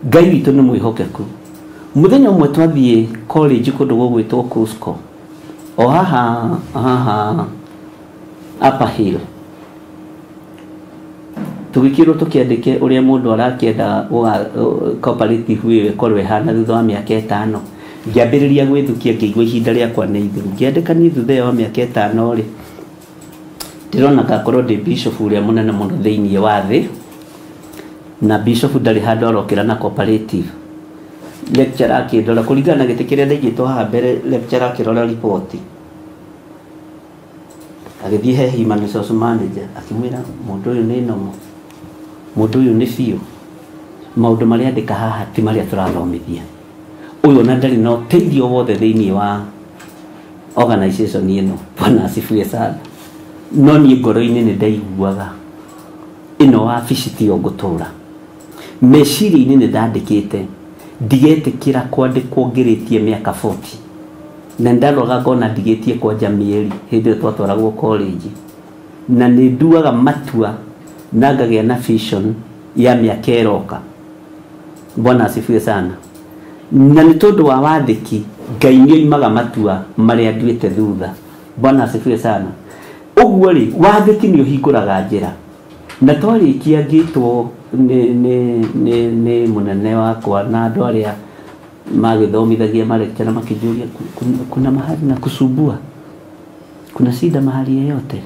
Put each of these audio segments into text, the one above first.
Ngai witũ nĩ mwĩhokeku. Mũthenya ũmwe twathiĩ college kũndũ gũgwĩtwo Cusco, o haha haha Upper Hill, tũgĩkĩrwo tũkĩandĩke ũrĩa mũndũ arakĩenda cooperative ĩyo ĩkorwo ĩhana thutha wa mĩaka 5. Ngĩambĩrĩria gwĩthukia, ngĩigua ihinda rĩakwa nĩ ithiru. Ngĩandĩka niĩ thutha ĩyo wa mĩaka 5 rĩ, ndĩrona ngakorwo ndĩ bishop ũrĩa mũnene mũno thĩinĩ wa thĩ, na bishop ndarĩ handũ arokĩra na cooperative. Lecturer akĩndora kũringana na gĩtĩ kĩrĩa ndaigĩtwo haha mbere, lecturer akĩrora riboti, agĩthiĩ he human resource manager akĩmwĩra mũndũ ũyũ nĩ nomo, mũndũ ũyũ nĩ biũ, maũndũ marĩa andĩka haha ti marĩa tũrathomithia, ũyũ ona ndarĩ na ũteithio wothe thĩinĩ wa organization ĩno. Bwana asifiwe sana. No niĩ ngoro-inĩ nĩ ndaiguaga ĩno wabici tiyo ngũtũra. Meciria-inĩ nĩ ndandĩkĩte ndigetĩkĩra kwandĩkwo ngĩrĩtie mĩaka 40, na ndaroga ngona ndigĩtie kwanja mĩeri hĩndĩ ĩyo twatwaragwo college, na nĩ nduaga matua na ngagĩa na vision ya mĩaka ĩroka. Bwana asifiwe sana. Na nĩ tondũ wa wathĩki Ngai nĩ oimaga matua marĩa nduĩte thutha. Bwana asifiwe sana. Ũguo rĩ, wathĩki nĩ ũhingũraga njĩra. Na twarĩkia ngĩtwo nĩ mũnene wakwa na andũ arĩa magĩthomithagia malecturer makĩnjũria, kuna mahali na kusumbua, kuna shida mahali yeyote?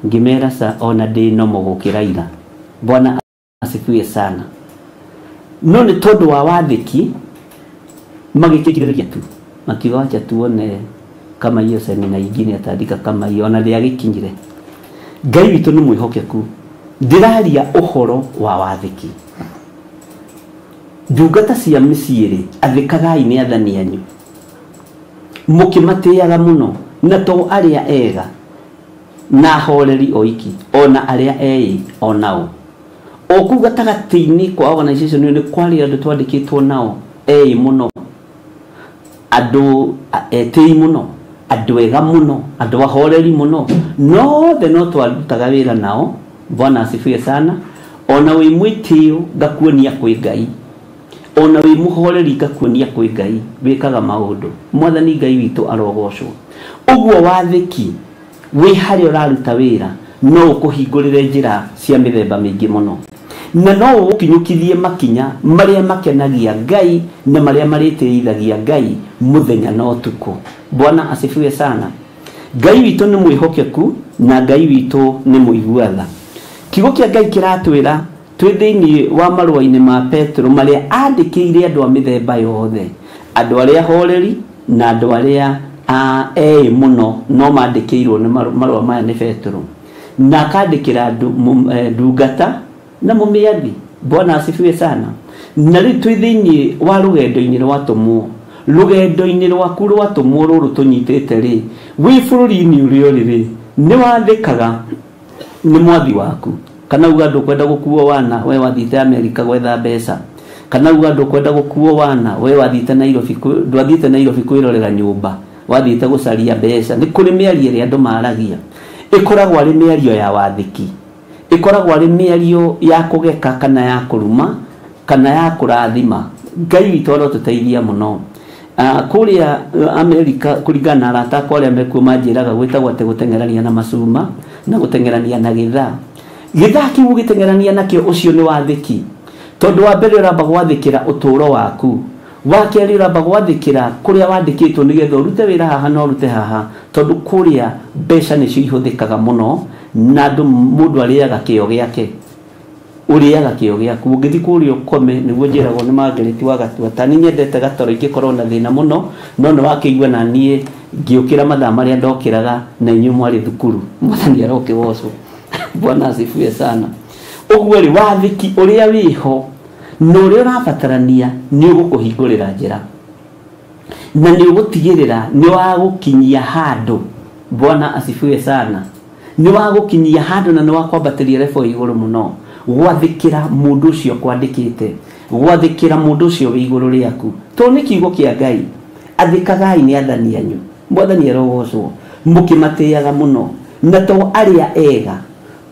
Ngĩmera sa ona ndĩ nomo gũkĩra ira. Bwana asifiwe sana. No nĩ tondũ wa wathĩki magĩkĩrĩria tu, makiuga wacha tuone kama hiyo semina ingine atandika kama hiyo, ona rĩagĩkinyire. Ngai witũ nĩ mwĩhokeku. Ndĩraria ũhoro wa wathĩki. Ndungata cia mĩciĩ rĩ, athĩkagai nĩ athani anyu, mũkĩmatĩaga mũno, na to arĩa ega na ahoreri oiki, ona arĩa eĩ onao. O kũu gatagatĩ-inĩ kwa organization ĩyo nĩ kwarĩ andũ twandĩkĩtwo nao eĩ mũno, andũ etĩi mũno, andũ ega mũno, andũ ahoreri mũno, nothe no twarutaga wĩra nao. Bwana asifiwe sana. Ona wĩ mwĩtĩo ngakuonia kwĩ Ngai, ona wĩ mũhoreri ngakuonia kwĩ Ngai, wĩkaga maũndũ. Mwathani Ngai witũ arogocwo. Ũguo wathĩki wĩ harĩa ũraruta wĩra no ũkũhingũrĩre njĩra cia mĩthemba mĩingĩ mũno, na no ũgũkinyũkithie makinya marĩa makenagia Ngai na marĩa marĩtĩithagia Ngai mũthenya na ũtukũ. Bwana asifiwe sana. Ngai witũ nĩ mwĩhokeku na Ngai witũ nĩ mũigua tha. Kiugo kĩa Ngai kĩratwĩra twĩ thĩinĩ wa marũa-inĩ ma Petero marĩa andĩkĩire andũ a mĩthemba yothe, andũ arĩa horeri na andũ arĩa eĩ mũno, no mandĩkĩirwo nĩ marũa maya nĩ Petero, na akandĩkĩra ndungata na mũmĩathi. Bwana asifiwe sana. Na rĩu twĩ thĩinĩ wa rũgendo-inĩ rwa tũmwo, rũgendo-inĩ rwaku rwa tũmwo rũrũ tũnyitĩte rĩ, wĩ bũrũri-inĩ ũrĩa ũrĩ rĩ, nĩ wathĩkaga nĩ mwathi waku, kana uga ndũkwenda gũkuo wana we wathiĩte Amerika gwetha mbeca, kana uga ndũkwenda gũkuo wana we wathiĩte Nairobi, ndwathiĩte Nairobi kwĩrorera nyũmba, wathiĩte gũcaria mbeca. Nĩ kũrĩ mĩario ĩrĩa andũ maragia ĩkoragwo arĩ mĩario ya wathĩki, ĩkoragwo arĩ mĩario ya kũgeka kana ya kũruma kana ya kũrathima. Ngai witũ arotũteithia mũno. Kũrĩa Amerika kũringana na arata akwa arĩa mekuo manjĩraga gwĩtagwo atĩ gũteng'erania na macuma na gũteng'erania na gĩthaa. Gĩthaa kĩu ũgĩteng'erania nakĩo ũcio nĩ wathĩki, tondũ wa mbere ũramba gwathĩkĩra ũtũũro waku, wa kerĩ ũramba gwathĩkĩra kũrĩa wandĩkĩtwo nĩgetha ũrute wĩra haha na ũrute haha, tondũ kũrĩa mbeca nĩcio ihũthĩkaga mũno na andũ, mũndũ arĩaga kĩo gĩake, ũrĩaga kĩo gĩaku. Ũngĩthiĩ kũrĩa ũkome, nĩguo njĩragwo nĩ Margaret wa Gatua, ta niĩ nyendete gatoro ingĩkorwo na thĩna mũno, no nĩ wakĩigua na niĩ ngĩũkĩra mathaa marĩa ndokĩraga na inyuĩ mwarĩ thukuru. Mwathani arokĩgocwo. Bwana asifiwe sana. Ũguo rĩ, wathĩki ũrĩa wĩho na ũrĩa ũrabatarania nĩ ũgũkũhingũrĩra njĩra, na nĩ ũgũtigĩrĩra nĩ wagũkinyia handũ. Bwana asifiwe sana. Nĩ wagũkinyia handũ na nĩ wakwambatĩria level igũrũ mũno. Gwathĩkĩra mũndũ ũcio kwandĩkĩte, gwathĩkĩra mũndũ ũcio wĩ igũrũ rĩaku, tondũ nĩ kiugo kĩa Ngai. Athĩkagai nĩ athani anyu, Mwathani arogocwo, mũkĩmatĩaga mũno, na to arĩa ega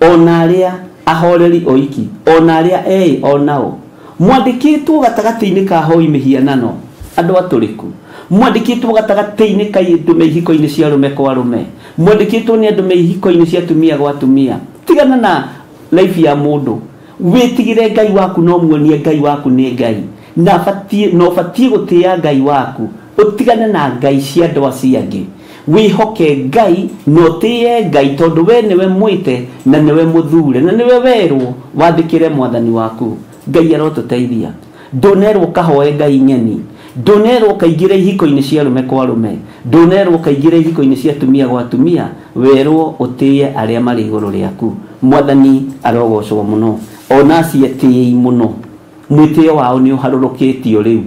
ona arĩa ahoreri oiki, ona arĩa eĩ onao. Mwandĩkĩtwo gatagatĩ-inĩ ka hoi mĩhianano andũ atũrĩku. Mwandĩkĩtwo gatagatĩ-inĩ ka andũ me ihiko-inĩ cia arũme kwa arũme. Mwandĩkĩtwo nĩ andũ me ihiko-inĩ cia atumia gwa atumia. Tigana na life ya mũndũ. Wĩtigĩre Ngai waku no muonie Ngai waku nĩ Ngai. Na batie no batie gũtĩĩa Ngai waku. Ũtigane na Ngai cia andũ acio angĩ. Wĩhoke Ngai na ũtĩĩe Ngai tondũ we nĩwe mwĩte na nĩwe mũthure na nĩwe werwo wathĩkĩre mwathani waku. Ngai arotũteithia. Ndũnerwo kahoe Ngai ng'eni. Ndũnerwo kaingĩre ihiko-inĩ cia arũme kwa arũme. Ndũnerwo kaingĩre ihiko-inĩ cia atumia gwa atumia. Werwo ũtĩĩe arĩa marĩ igũrũ rĩaku. Mwathani arogocwo mũno. Ona acio etĩĩi mũno. Mwĩtĩo wao nĩ ũharũrũkĩtio rĩu.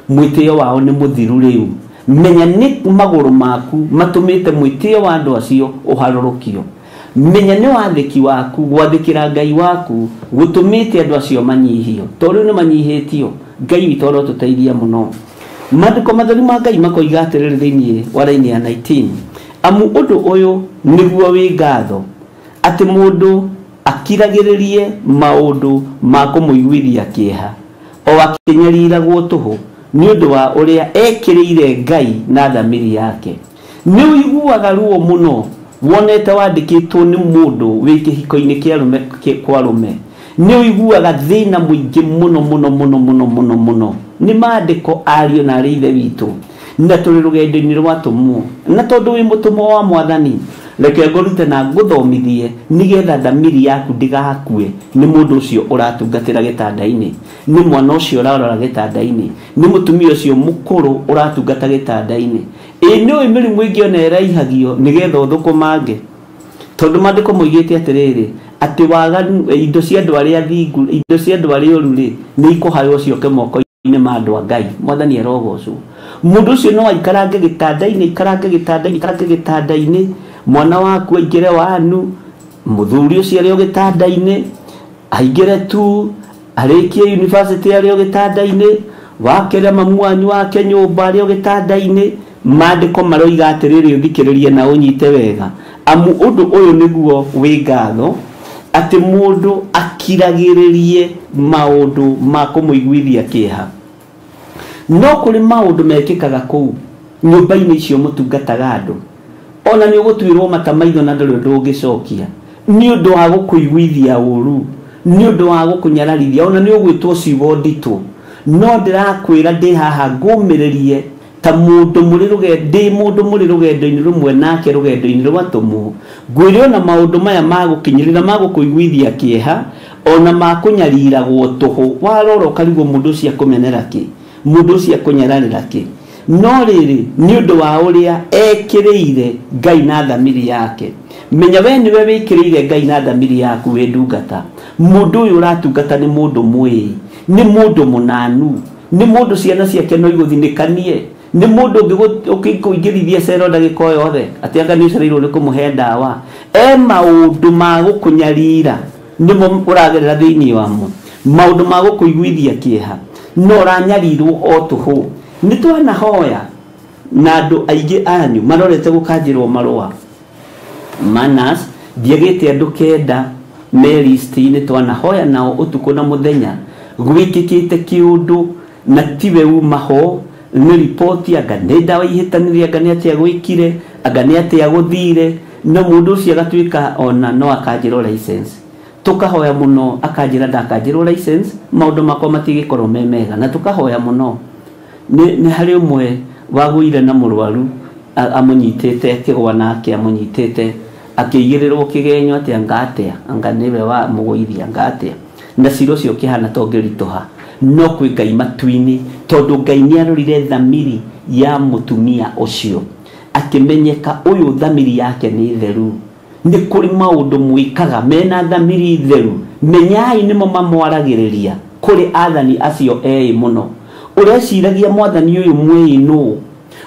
Mwĩtĩo wao nĩ mũthiru rĩu. Menya nĩ magũrũ maku matũmĩte mwĩtĩo wa andũ acio ũharũrũkio. Menya nĩ wathĩki waku gwathĩkĩra Ngai waku gũtũmĩte andũ acio manyihio. To rĩu nĩ manyihĩtio. Ngai witũ arotũteithia mũno. Maandĩko matheru ma Ngai makoiga atĩrĩrĩ thĩinĩ wa raini ya 19. Amu ũndũ ũyũ nĩguo wĩ ngatho atĩ mũndũ akiragĩrĩrie maũndũ ma kũmũiguithia kĩeha o akĩnyariragwo tũhũ nĩ ũndũ wa ũrĩa ekĩrĩire Ngai na thamiri yake. Nĩ ũiguaga ruo mũno wonete wandĩkĩtwo nĩ mũndũ wĩ kĩhiko-inĩ kĩa arũme kwa arũme. Nĩ ũiguaga thĩna mũingĩ mũno mũno mũno mũno mũno mũno. Nĩ maandĩko ariũ na arĩ ithe witũ na tũrĩ rũgendo-inĩ rwa atũmwo. Na tondũ wĩ mũtũmwo wa mwathani, reke ngũrute na ngũthomithie nĩgetha thamiri yaku ndĩgakue nĩ mũndũ ũcio ũratungatĩra gĩtanda-inĩ, nĩ mwana ũcio ũrarora gĩtanda-inĩ, nĩ mũtumia ũcio mũkũrũ ũratungata gĩtanda-inĩ. Ĩ nĩ ũĩ mĩrimũ ĩngĩ ona ĩraihagio nĩgetha ũthũkũmange. Tondũ maandĩko moigĩte atĩrĩrĩ atĩ waganu indo cia andũ arĩa athingu, indo cia andũ arĩa oru rĩ, nĩ ikũhaywo cioke moko-inĩ ma andũ a Ngai. Mwathani arogocwo. Mũndũ ũcio no aikarange gĩtanda-inĩ, aikarange gĩtanda-inĩ, aikarange gĩtanda-inĩ, mwana waku aingĩre wanu, mũthuri ũcio arĩ o gĩtanda-inĩ, aingĩre tu, arĩkie university arĩ o gĩtanda-inĩ, wakere mamu wanyu wake nyũmba arĩ o gĩtanda-inĩ. Maandĩko maroiga atĩrĩrĩ, ũthikĩrĩrie na ũnyite wega. Amu ũndũ ũyũ nĩguo wĩ ngatho atĩ mũndũ akiragĩrĩrie maũndũ ma kũmũiguithia kĩeha. No kũrĩ maũndũ mekĩkaga kũu nyũmba-inĩ icio mũtungataga andũ. Ona nĩ ũgũtuĩrwo mata maitho na ndũrĩ ũndũ ũngĩcokia nĩ ũndũ wa gũkũiguithia ũru, nĩ ũndũ wa gũkũnyararithia, ona nĩ ũgwĩtwo ciugo nditũ. No ndĩrakwĩra ndĩ haha ngũmĩrĩrie ta mũndũ mũrĩ rũgendo, ndĩ mũndũ mũrĩ rũgendo-inĩ rũmwe nake rũgendo-inĩ rwa atũmwo. Ngwĩre ona maũndũ maya ma gũkinyĩrĩra ma gũkũiguithia kĩeha ona ma kũnyariragwo tũhũ, warora ũkarigwo mũndũ ũcio akũmenera kĩ, mũndũ ũcio akũnyararĩra kĩ. No rĩrĩ nĩ ũndũ wa ũrĩa ekĩrĩire Ngai na thamiri yake. Menya we nĩwe wĩkĩrĩire Ngai na thamiri yaku wĩ ndungata. Mũndũ ũyũ ũratungata nĩ mũndũ mwĩĩ, nĩ mũndũ mũnanu, nĩ mũndũ ciana ciake no igũthinĩkanie, nĩ mũndũ ũngĩkũingĩrithia cero ndagĩka o yothe atĩ anga nĩ ũcereirwo nĩ kũmũhe ndawa. E maũndũ ma gũkũnyarira nĩmo ũragerera thĩinĩ wamo, maũndũ ma gũkũiguithia kĩeha, no ũranyarirwo o tũhũ. Nĩ twanahoya na andũ aingĩ anyu marorete gũkanjĩrwo marũa manas ndiagĩte andũ kenda me list-inĩ twanahoya nao ũtukũ na mũthenya gwĩkĩkĩte kĩũndũ na tiwe uma ho nĩ riboti anga nĩ ndawa ihĩtanĩrie anga nĩ atĩa gwĩkire anga nĩ atĩa gũthire na mũndũ ũcio agatuĩka ona no akanjĩrwo license. Tukahoya mũno akanjĩra ndakanjĩrwo license maũndũ makwa matigĩkorwo me mega na tukahoya mũno. Nĩ harĩ ũmwe wagũire na mũrwaru amũnyitĩte akĩgwa nake amũnyitĩte akĩigĩrĩrwo kĩgenyo atĩ anga atĩa anga nĩwe wa mũgũithia anga atĩa na cira ũcio ũkĩhana ta ũngĩritũha no kwĩ Ngai matu-inĩ tondũ Ngai nĩ arorire thamiri ya mũtumia ũcio akĩmenyeka ũyũ thamiri yake nĩ theru. Nĩ kũrĩ maũndũ mwĩkaga mena thamiri theru, menyai nĩmo mamwaragĩrĩria kũrĩ athani acio eĩ mũno. Ũreciragia mwathani ũyũ mwĩĩ nũ?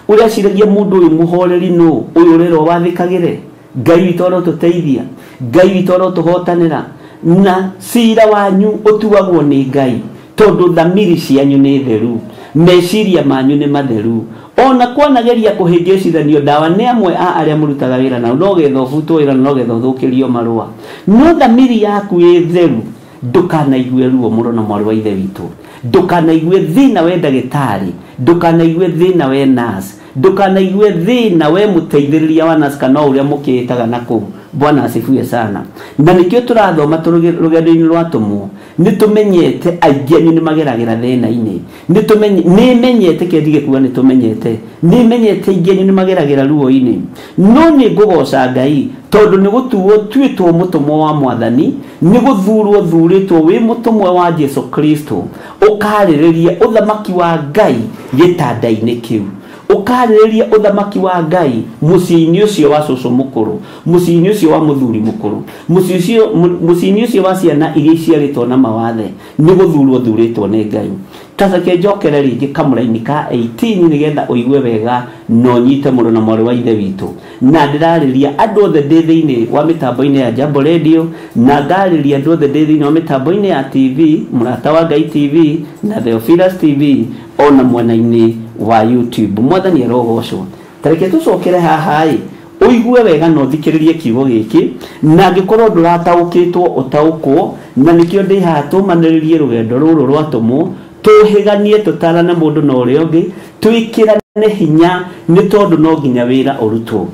Ũreciragia mũndũ ũyũ mũhoreri nũ? Ũyũ ũrerwo wathĩkagĩre? Ngai witũ arotũteithia, Ngai witũ arotũhotanĩra, na cira wanyu ũtuagwo nĩ Ngai tondũ thamiri cianyu nĩ theru, meciria manyu nĩ matheru. Ona kwanageria kũhĩngĩcithanio ndawa nĩ amwe a arĩa mũrutaga wĩra nao no getha ũbutwo wĩra no getha ũthũkĩrio marũa, no thamiri yaku ĩ theru. Ndũkanaigue ruo mũno na mwarĩ wa ithe witũ, ndũkanaigue thĩna we ndagĩtarĩ, ndũkanaigue thĩna we nurse, ndũkanaigue thĩna we mũteithĩrĩria wa nurse kana ũrĩa mũkĩĩtaga na kũu. Bwana asifiwe sana. Na nĩkĩo tũrathoma rũgendo-inĩ rwa tũmwo, nĩ tũmenyete aingĩ anyu nĩ mageragĩra thĩna-inĩ, nĩ menyete kĩndige kuga nĩ tũmenyete, nĩ menyete aingĩ anyu nĩ mageragĩra ruo-inĩ. No nĩ ngũgoca Ngai tondũ nĩ gũtuo tuĩtwo mũtũmwo wa mwathani, nĩ gũthurwo thurĩtwo wĩ mũtũmwo wa Jesu Kristo, ũkarĩrĩria ũthamaki wa Ngai gĩtanda-inĩ kĩu, ũkarĩrĩria ũthamaki wa Ngai mũciĩ-inĩ ũcio wa cũcũ mũkũrũ, mũciĩ-inĩ ũcio wa mũthuri mũkũrũ, mũciĩ-inĩ ũcio wa ciana iria iciarĩtwo na mawathe, nĩ gũthurwo thurĩtwo nĩ Ngai. Taceke njokere rĩngĩ kamũraini ka 18 nĩgetha ũigue wega na ũnyite mũno na mwarĩ wa ithe witũ. Na ndĩrarĩria andũ othe ndĩ thĩinĩ wa mĩtambo-inĩ ya Jambo Radio, na ngarĩria andũ othe ndĩ thĩinĩ wa mĩtambo-inĩ ya TV, Mũrata wa Ngai TV na Theophilus TV, ona mwena-inĩ wa YouTube. Mwathani arogocwo. Tareke tũcokere haha ĩ, ũigue wega na ũthikĩrĩrie kiugo gĩkĩ, na angĩkorwo ndũrataũkĩtwo ũtaũkwo, na nĩkĩo ndĩ haha tũmanĩrĩrie rũgendo rũrũ rwatũmwo, tũhĩganie tũtarane mũndũ na ũrĩa ũngĩ, twĩkĩrane hinya, nĩ tondũ no nginya wĩra ũrutwo.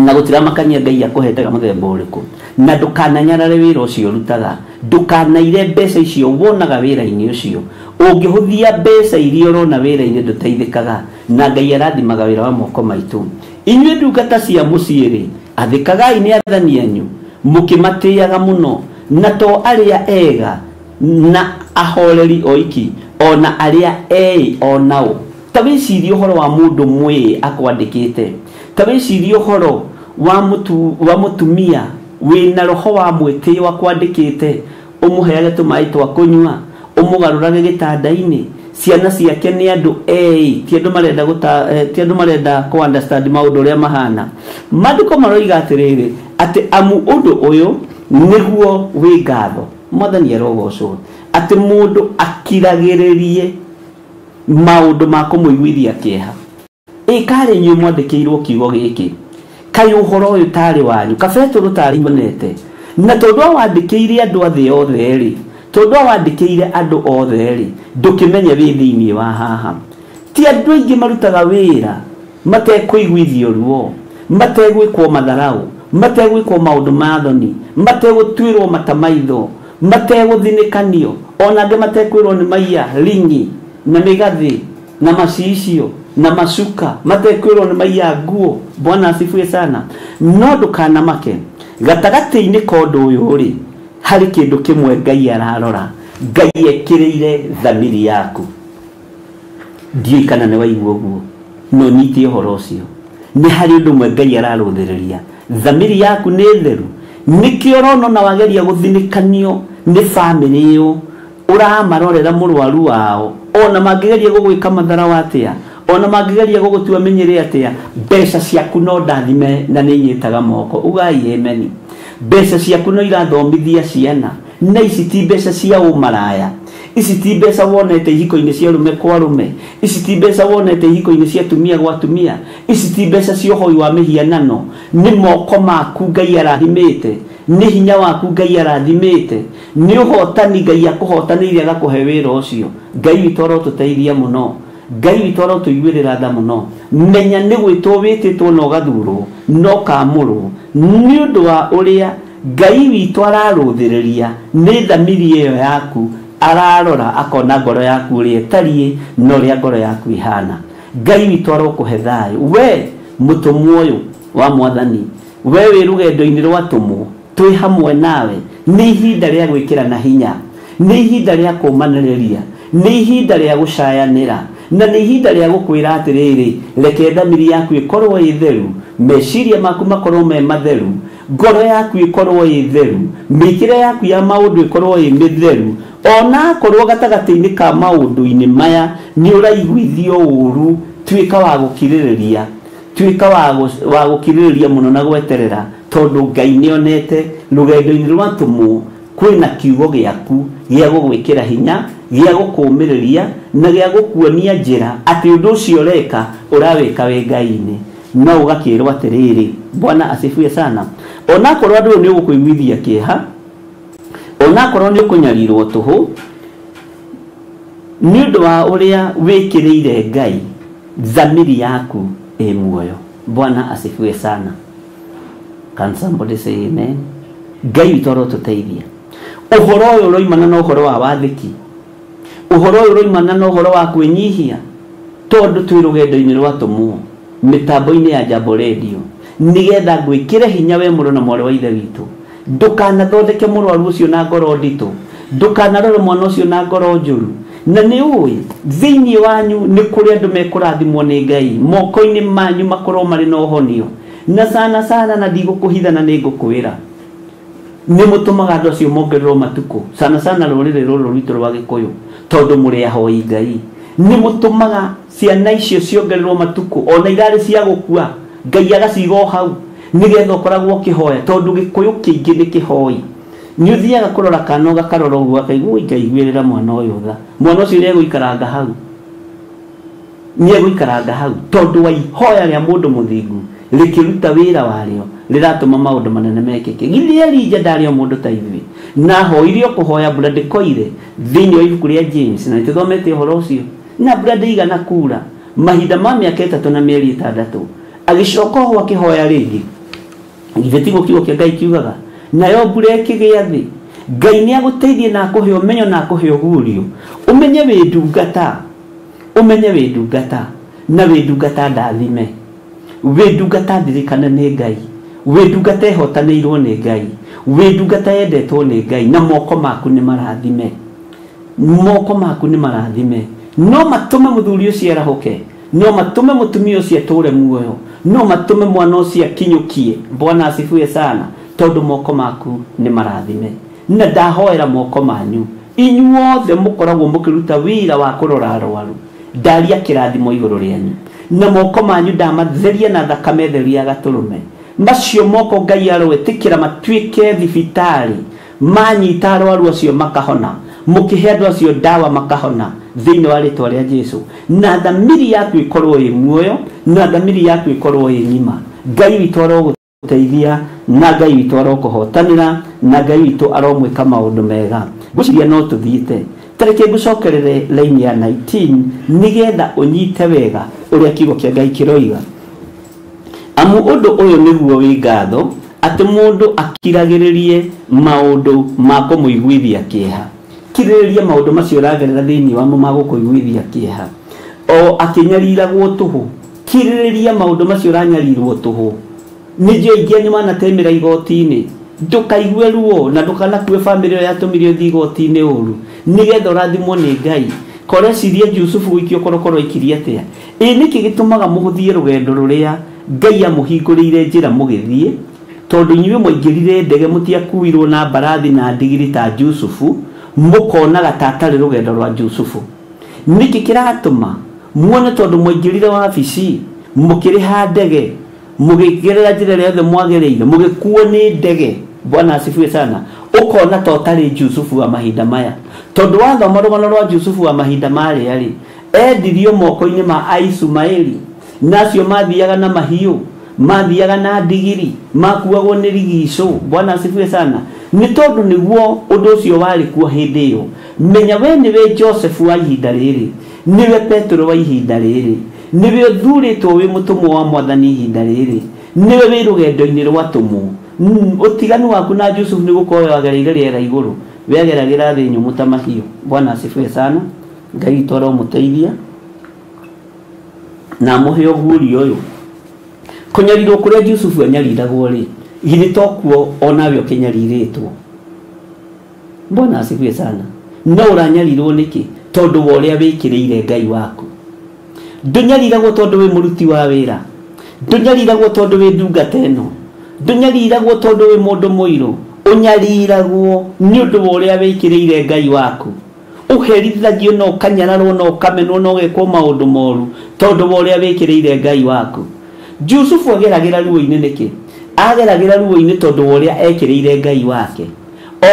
Na gũtiramakania Ngai akũhete mũthemba ũrĩkũ, na ndũkananyarare wĩra ũcio ũrutaga, ndũkanaire mbeca icio wonaga wĩra-inĩ ũcio. Ũngĩhũthia mbeca iria ũrona wĩra-inĩ ndũteithĩkaga, na Ngai arathimaga wĩra wa moko maitũ. Inyuĩ ndungata cia mũciĩ rĩ, athĩkagai nĩ athani anyu, mũkĩmatĩaga mũno, na to arĩa ega na ahoreri oiki, ona arĩa eĩ onao. Ta wĩcirie ũhoro wa mũndũ mwĩĩ akwandĩkĩte, ta wĩcirie ũhoro wa mũtumia wĩna roho wa mwĩtĩo akwandĩkĩte, ũmũheage tũmaĩ twa kũnyua, ũmũgarũrage gĩtanda-inĩ. Ciana ciake nĩ andũ eĩ, ti andũ marenda ti andũ marenda kũ understand maũndũ ũrĩa mahana. Maandĩko maroiga atĩrĩrĩ, atĩ amu ũndũ ũyũ nĩguo wĩ ngatho. Mwathani arogocwo. Atĩ mũndũ akiragĩrĩrie maũndũ ma kũmũiguithia kĩeha. Ĩ karĩ inyuĩ mwandĩkĩirwo kiugo gĩkĩ, kaĩ ũhoro ũyũ tarĩ wanyu, kabetũrũ tarĩ nyonete. Na tondũ awandĩkĩire andũ a thĩ othe rĩ, tondũ awandĩkĩire andũ othe rĩ, ndũkĩmenye wĩ thĩinĩ wa haha. Ti andũ aingĩ marutaga wĩra matekũiguithio ruo, mategwĩkwo matharau, mategwĩkwo maũndũ ma thoni, mategũtuĩrwo mata maitho, mategũthinĩkanio, ona angĩ matekwĩrwo nĩ maiya ringi na mĩgathĩ na macicio na macuka, matekwĩrwo nĩ maiya nguo. Bwana asifiwe sana. No ndũkanamake, gatagatĩ-inĩ ka ũndũ ũyũ rĩ, harĩ kĩndũ kĩmwe Ngai ararora. Ngai ekĩrĩire thamiri yaku. Ndiũĩ kana nĩ waigua ũguo, no nyite ũhoro ũcio. Nĩ harĩ ũndũ ũmwe Ngai ararũthĩrĩria, thamiri yaku nĩ theru. Nĩkĩo ũrona ona wageria gũthinĩkanio nĩ bamĩrĩ ĩyo, ũramarorera mũrwaru wao, ona mangĩgeria gũgwĩka matharaũ atĩa, ona mangĩgeria gũgũtua mĩnyĩrĩ atĩa, mbeca ciaku no ndathime na nĩ inyitaga moko. Ugai ameni. Mbeca ciaku no irathomithia ciana, na ici ti mbeca cia ũmaraya, ici ti mbeca wonete ihiko-inĩ cia arũme kwa arũme, ici ti mbeca wonete ihiko-inĩ cia atumia gwa atumia, ici ti mbeca cia ũhoi wa mĩhianano. Nĩ moko maku Ngai arathimĩte, nĩ hinya waku Ngai arathimĩte, nĩ ũhotani Ngai akũhotanĩire agakũhe wĩra ũcio. Ngai witũ arotũteithia mũno, Ngai witũ arotũiguĩrĩra tha mũno. Menya nĩ gwĩtwo wĩtĩtwo na ũgathurwo na ũkamũrwo nĩ ũndũ wa ũrĩa Ngai witũ ararũthĩrĩria. Nĩ thamiri ĩyo yaku ararora, akona ngoro yaku ũrĩa ĩtariĩ na ũrĩa ngoro yaku ĩhana. Ngai witũ arokũhe thayũ. We mũtũmwo ũyũ wa mwathani, we wĩ rũgendo-inĩ rwa tũmwo, twĩ hamwe nawe. Nĩ ihinda rĩa gwĩkĩrana hinya, nĩ ihinda rĩa kũmanĩrĩria, nĩ ihinda rĩa gũcayanĩra, na nĩ ihinda rĩa gũkwĩra atĩrĩrĩ, reke thamiri yaku ĩkorwo ĩ theru, meciria maku makorwo me matheru, ngoro yaku ĩkorwo ĩ theru, mĩkĩre yaku ya maũndũ ĩkorwo ĩ mĩtheru. Ona akorwo gatagatĩ-inĩ ka maũndũ-inĩ maya nĩ ũraiguithio ũru, tuĩka wa gũkirĩrĩria, tuĩka wa gũkirĩrĩria mũno na gweterera, tondũ Ngai nĩonete rũgendo-inĩ rwa tũmwo kwĩna kiugo gĩaku gĩa gũgwĩkĩra hinya, gĩa gũkũmĩrĩria na gĩa gũkuonia njĩra atĩ ũndũ ũcio ũreka ũrawĩka wĩ Ngai-inĩ. No ũgakĩrwo atĩrĩrĩ, Bwana asifiwe sana. Onakorwo andũ ũyũ nĩ ũgũkũiguithia kĩeha, Onakorwo nĩ ũkũnyarirwo tũhũ nĩ ũndũ wa ũrĩa wĩkĩrĩire Ngai, dhamiri yaku ĩ muoyo. Bwana asifiwe sana. Can somebody say amen? Ngai witũ arotũteithia. Ũhoro ũyũ ũroimana na ũhoro wa wathĩki, ũhoro ũyũ ũroimana na ũhoro wa kwĩnyihia, tondũ twĩ rũgendo-inĩ rwa tũmwo mĩtambo-inĩ ya Jambo Radio, nĩgetha ngwĩkĩre hinya we mũrũ na mwarĩ wa ithe witũ. Ndũkanathondeke mũrwaru ũcio na ngoro nditũ, ndũkanarore mwana ũcio na ngoro njũru. Na nĩ ũĩ thĩinĩ wanyu nĩ kũrĩ andũ mekũrathimwo nĩ Ngai, moko-inĩ manyu makorwo marĩ na ũhonio. Na sana sana, na ndigũkũhitha na nĩ ngũkwĩra, nĩ mũtũmaga andũ acio mongererwo matukũ, sana sana rũrĩrĩ rũrũ rwitũ rwa Gĩkũyũ, tondũ mũrĩ ahoi Ngai. Nĩ mũtũmaga ciana icio ciongererwo matukũ, ona irarĩ cia gũkua, Ngai agaciga o hau nĩgetha ũkoragwo ũkĩhoya, tondũ Gĩkũyũ kĩingĩ nĩ kĩhoi. Nĩ ũthiaga kũrora kana ũgakarora ũguo ũkaigua, Ngai iguĩrĩra mwana ũyũ tha, mwana ũcio nĩegũikaranga hau, nĩegũikaranga hau, tondũ wa ihoya rĩa mũndũ mũthingu rĩkĩruta wĩra warĩo, rĩratũma maũndũ manene mekĩke. Githĩ Elija ndarĩ o mũndũ ta ithuĩ, na ahoire o kũhoya mbura ndĩkoire thĩinĩ wa ibuku rĩa James, na nĩtũthomete ũhoro ũcio, na mbura ndĩigana kura mahinda ma mĩaka 3 na mĩeri 6. Agĩcoka oho akĩhoya rĩngĩ. Githĩ tiguo kiugo kĩa Ngai kiugaga? Nayo mbura ĩkĩgĩa thĩ. Ngai nĩ agũteithie na akũhe ũmenyo na akũhe ũguũrio, ũmenye wĩ ndungata, ũmenye wĩ ndungata, na wĩ ndungata ndathime, wĩ ndungata ndirikane nĩ Ngai, wĩ ndungata ĩhotanĩirwo nĩ Ngai, wĩ ndungata yendetwo nĩ Ngai, na moko maku nĩ marathime, moko maku nĩ marathime. No matũme mũthuri ũcio arahũke, no matũme mũtumia ũcio atũre muoyo, no matũme mwana ũcio akinyũkie. Bwana asifiwe sana. Tondũ moko maku nĩ marathime. Na ndahoera moko manyu inyuothe mũkoragwo mũkĩruta wĩra wa kũrora arwaru, ndaria kĩrathimo igũrũ rĩanyu, na moko manyu ndamatheria na thakame theru ya gatũrũme. Macio moko Ngai aroĩtĩkĩra matuĩke thibitarĩ, manyita arwaru acio makahona, mũkĩhe andũ acio ndawa makahona thĩinĩ wa rĩtwa rĩa Jesu. Na thamiri yaku ĩkorwo ĩ muoyo, na thamiri yaku ĩkorwo ĩ ng'ima. Ngai witũ arogũteithia, na Ngai witũ arokũhotanĩra, na Ngai witũ aromwĩka maũndũ mega. Ngwĩciria no tũthiĩte. Tareke ngũcokerere line ya 19 nĩgetha ũnyite wega ũrĩa kiugo kĩa Ngai kĩroiga. Amu ũndũ ũyũ nĩguo wĩ ngatho, atĩ mũndũ akiragĩrĩrie maũndũ ma kũmũiguithia kĩeha. Kirĩrĩria maũndũ macio ũragerera thĩinĩ wamo ma gũkũiguithia kĩeha. O akĩnyariragwo tũhũ, kirĩrĩria maũndũ macio ũranyarirwo tũhũ. Nĩ njũĩ aingĩ anyu manatemera igoti-inĩ, ndũkaigue ruo na ndũkanakue bamĩrĩ ĩyo yatũmire ũthiĩ igoti-inĩ ũru, nĩgetha ũrathimwo nĩ Ngai. Korecirie Jusufu gũikio korokoro aikirie atĩa? Ĩ nĩkĩ gĩtũmaga mũhũthie rũgendo rũrĩa Ngai amũhingũrĩire njĩra mũgĩthiĩ? Tondũ inyuĩ mwaingĩrire ndege mũtiakuirwo na mbarathi na ndigiri ta Jusufu, mũkonaga ta atarĩ rũgendo rwa Jusufu. Nĩkĩ kĩratũma muone tondũ mwaingĩrire wabici, mũkĩrĩha ndege, mũgĩgerera njĩra ĩrĩa yothe mwagereire, mũgĩkuo nĩ ndege. Bwana asifiwe sana. Ũkona ta ũtarĩ Jusufu wa mahinda maya, tondũ wathoma rũgano rwa Jusufu wa mahinda marĩa rĩ, endirio moko-inĩ ma Aisumaeli, na acio mathiaga na mahiũ, mathiaga na ndigiri, makuagwo nĩ rigicũ. Bwana asifiwe sana. Nĩ tondũ nĩguo ũndũ ũcio warĩ kuo hĩndĩ ĩyo. Menya we nĩwe Joseph wa ihinda rĩrĩ, nĩwe Petero wa ihinda rĩrĩ, nĩwe ũthurĩtwo wĩ mũtũmwo wa Mwathani ihinda rĩrĩ, nĩwe wĩ rũgendo-inĩ rwa tũmwo. Ũtiganu waku na Jusufu nĩ gũkorwo wagereire rĩera igũrũ, wegeragĩra thĩ nyũmũ ta mahiũ. Bwana asifiwe sana. Ngai witũ aromũteithia na amũhe ũguũrio ũyũ. Kũnyarirwo kũrĩa Jusufu anyariragwo rĩ, githĩ to kuo onawe ũkĩnyarirĩtwo? Bwana asifiwe sana. No ũranyarirwo nĩkĩ? Tondũ wa ũrĩa wĩkĩrĩire Ngai waku. Ndũnyariragwo tondũ wĩ mũruti wa wĩra, ndũnyariragwo tondũ wĩ ndungata ĩno, ndũnyariragwo tondũ wĩ mũndũ mũirũ, ũnyariragwo nĩ ũndũ wa ũrĩa wĩkĩrĩire Ngai waku. Ũherithagio na ũkanyararwo na ũkamenwo na ũgekwo maũndũ moru tondũ wa ũrĩa wĩkĩrĩire Ngai waku. Jusufu ageragĩra ruo-inĩ nĩkĩ? Ageragĩra ruo-inĩ tondũ wa ũrĩa ekĩrĩire Ngai wake.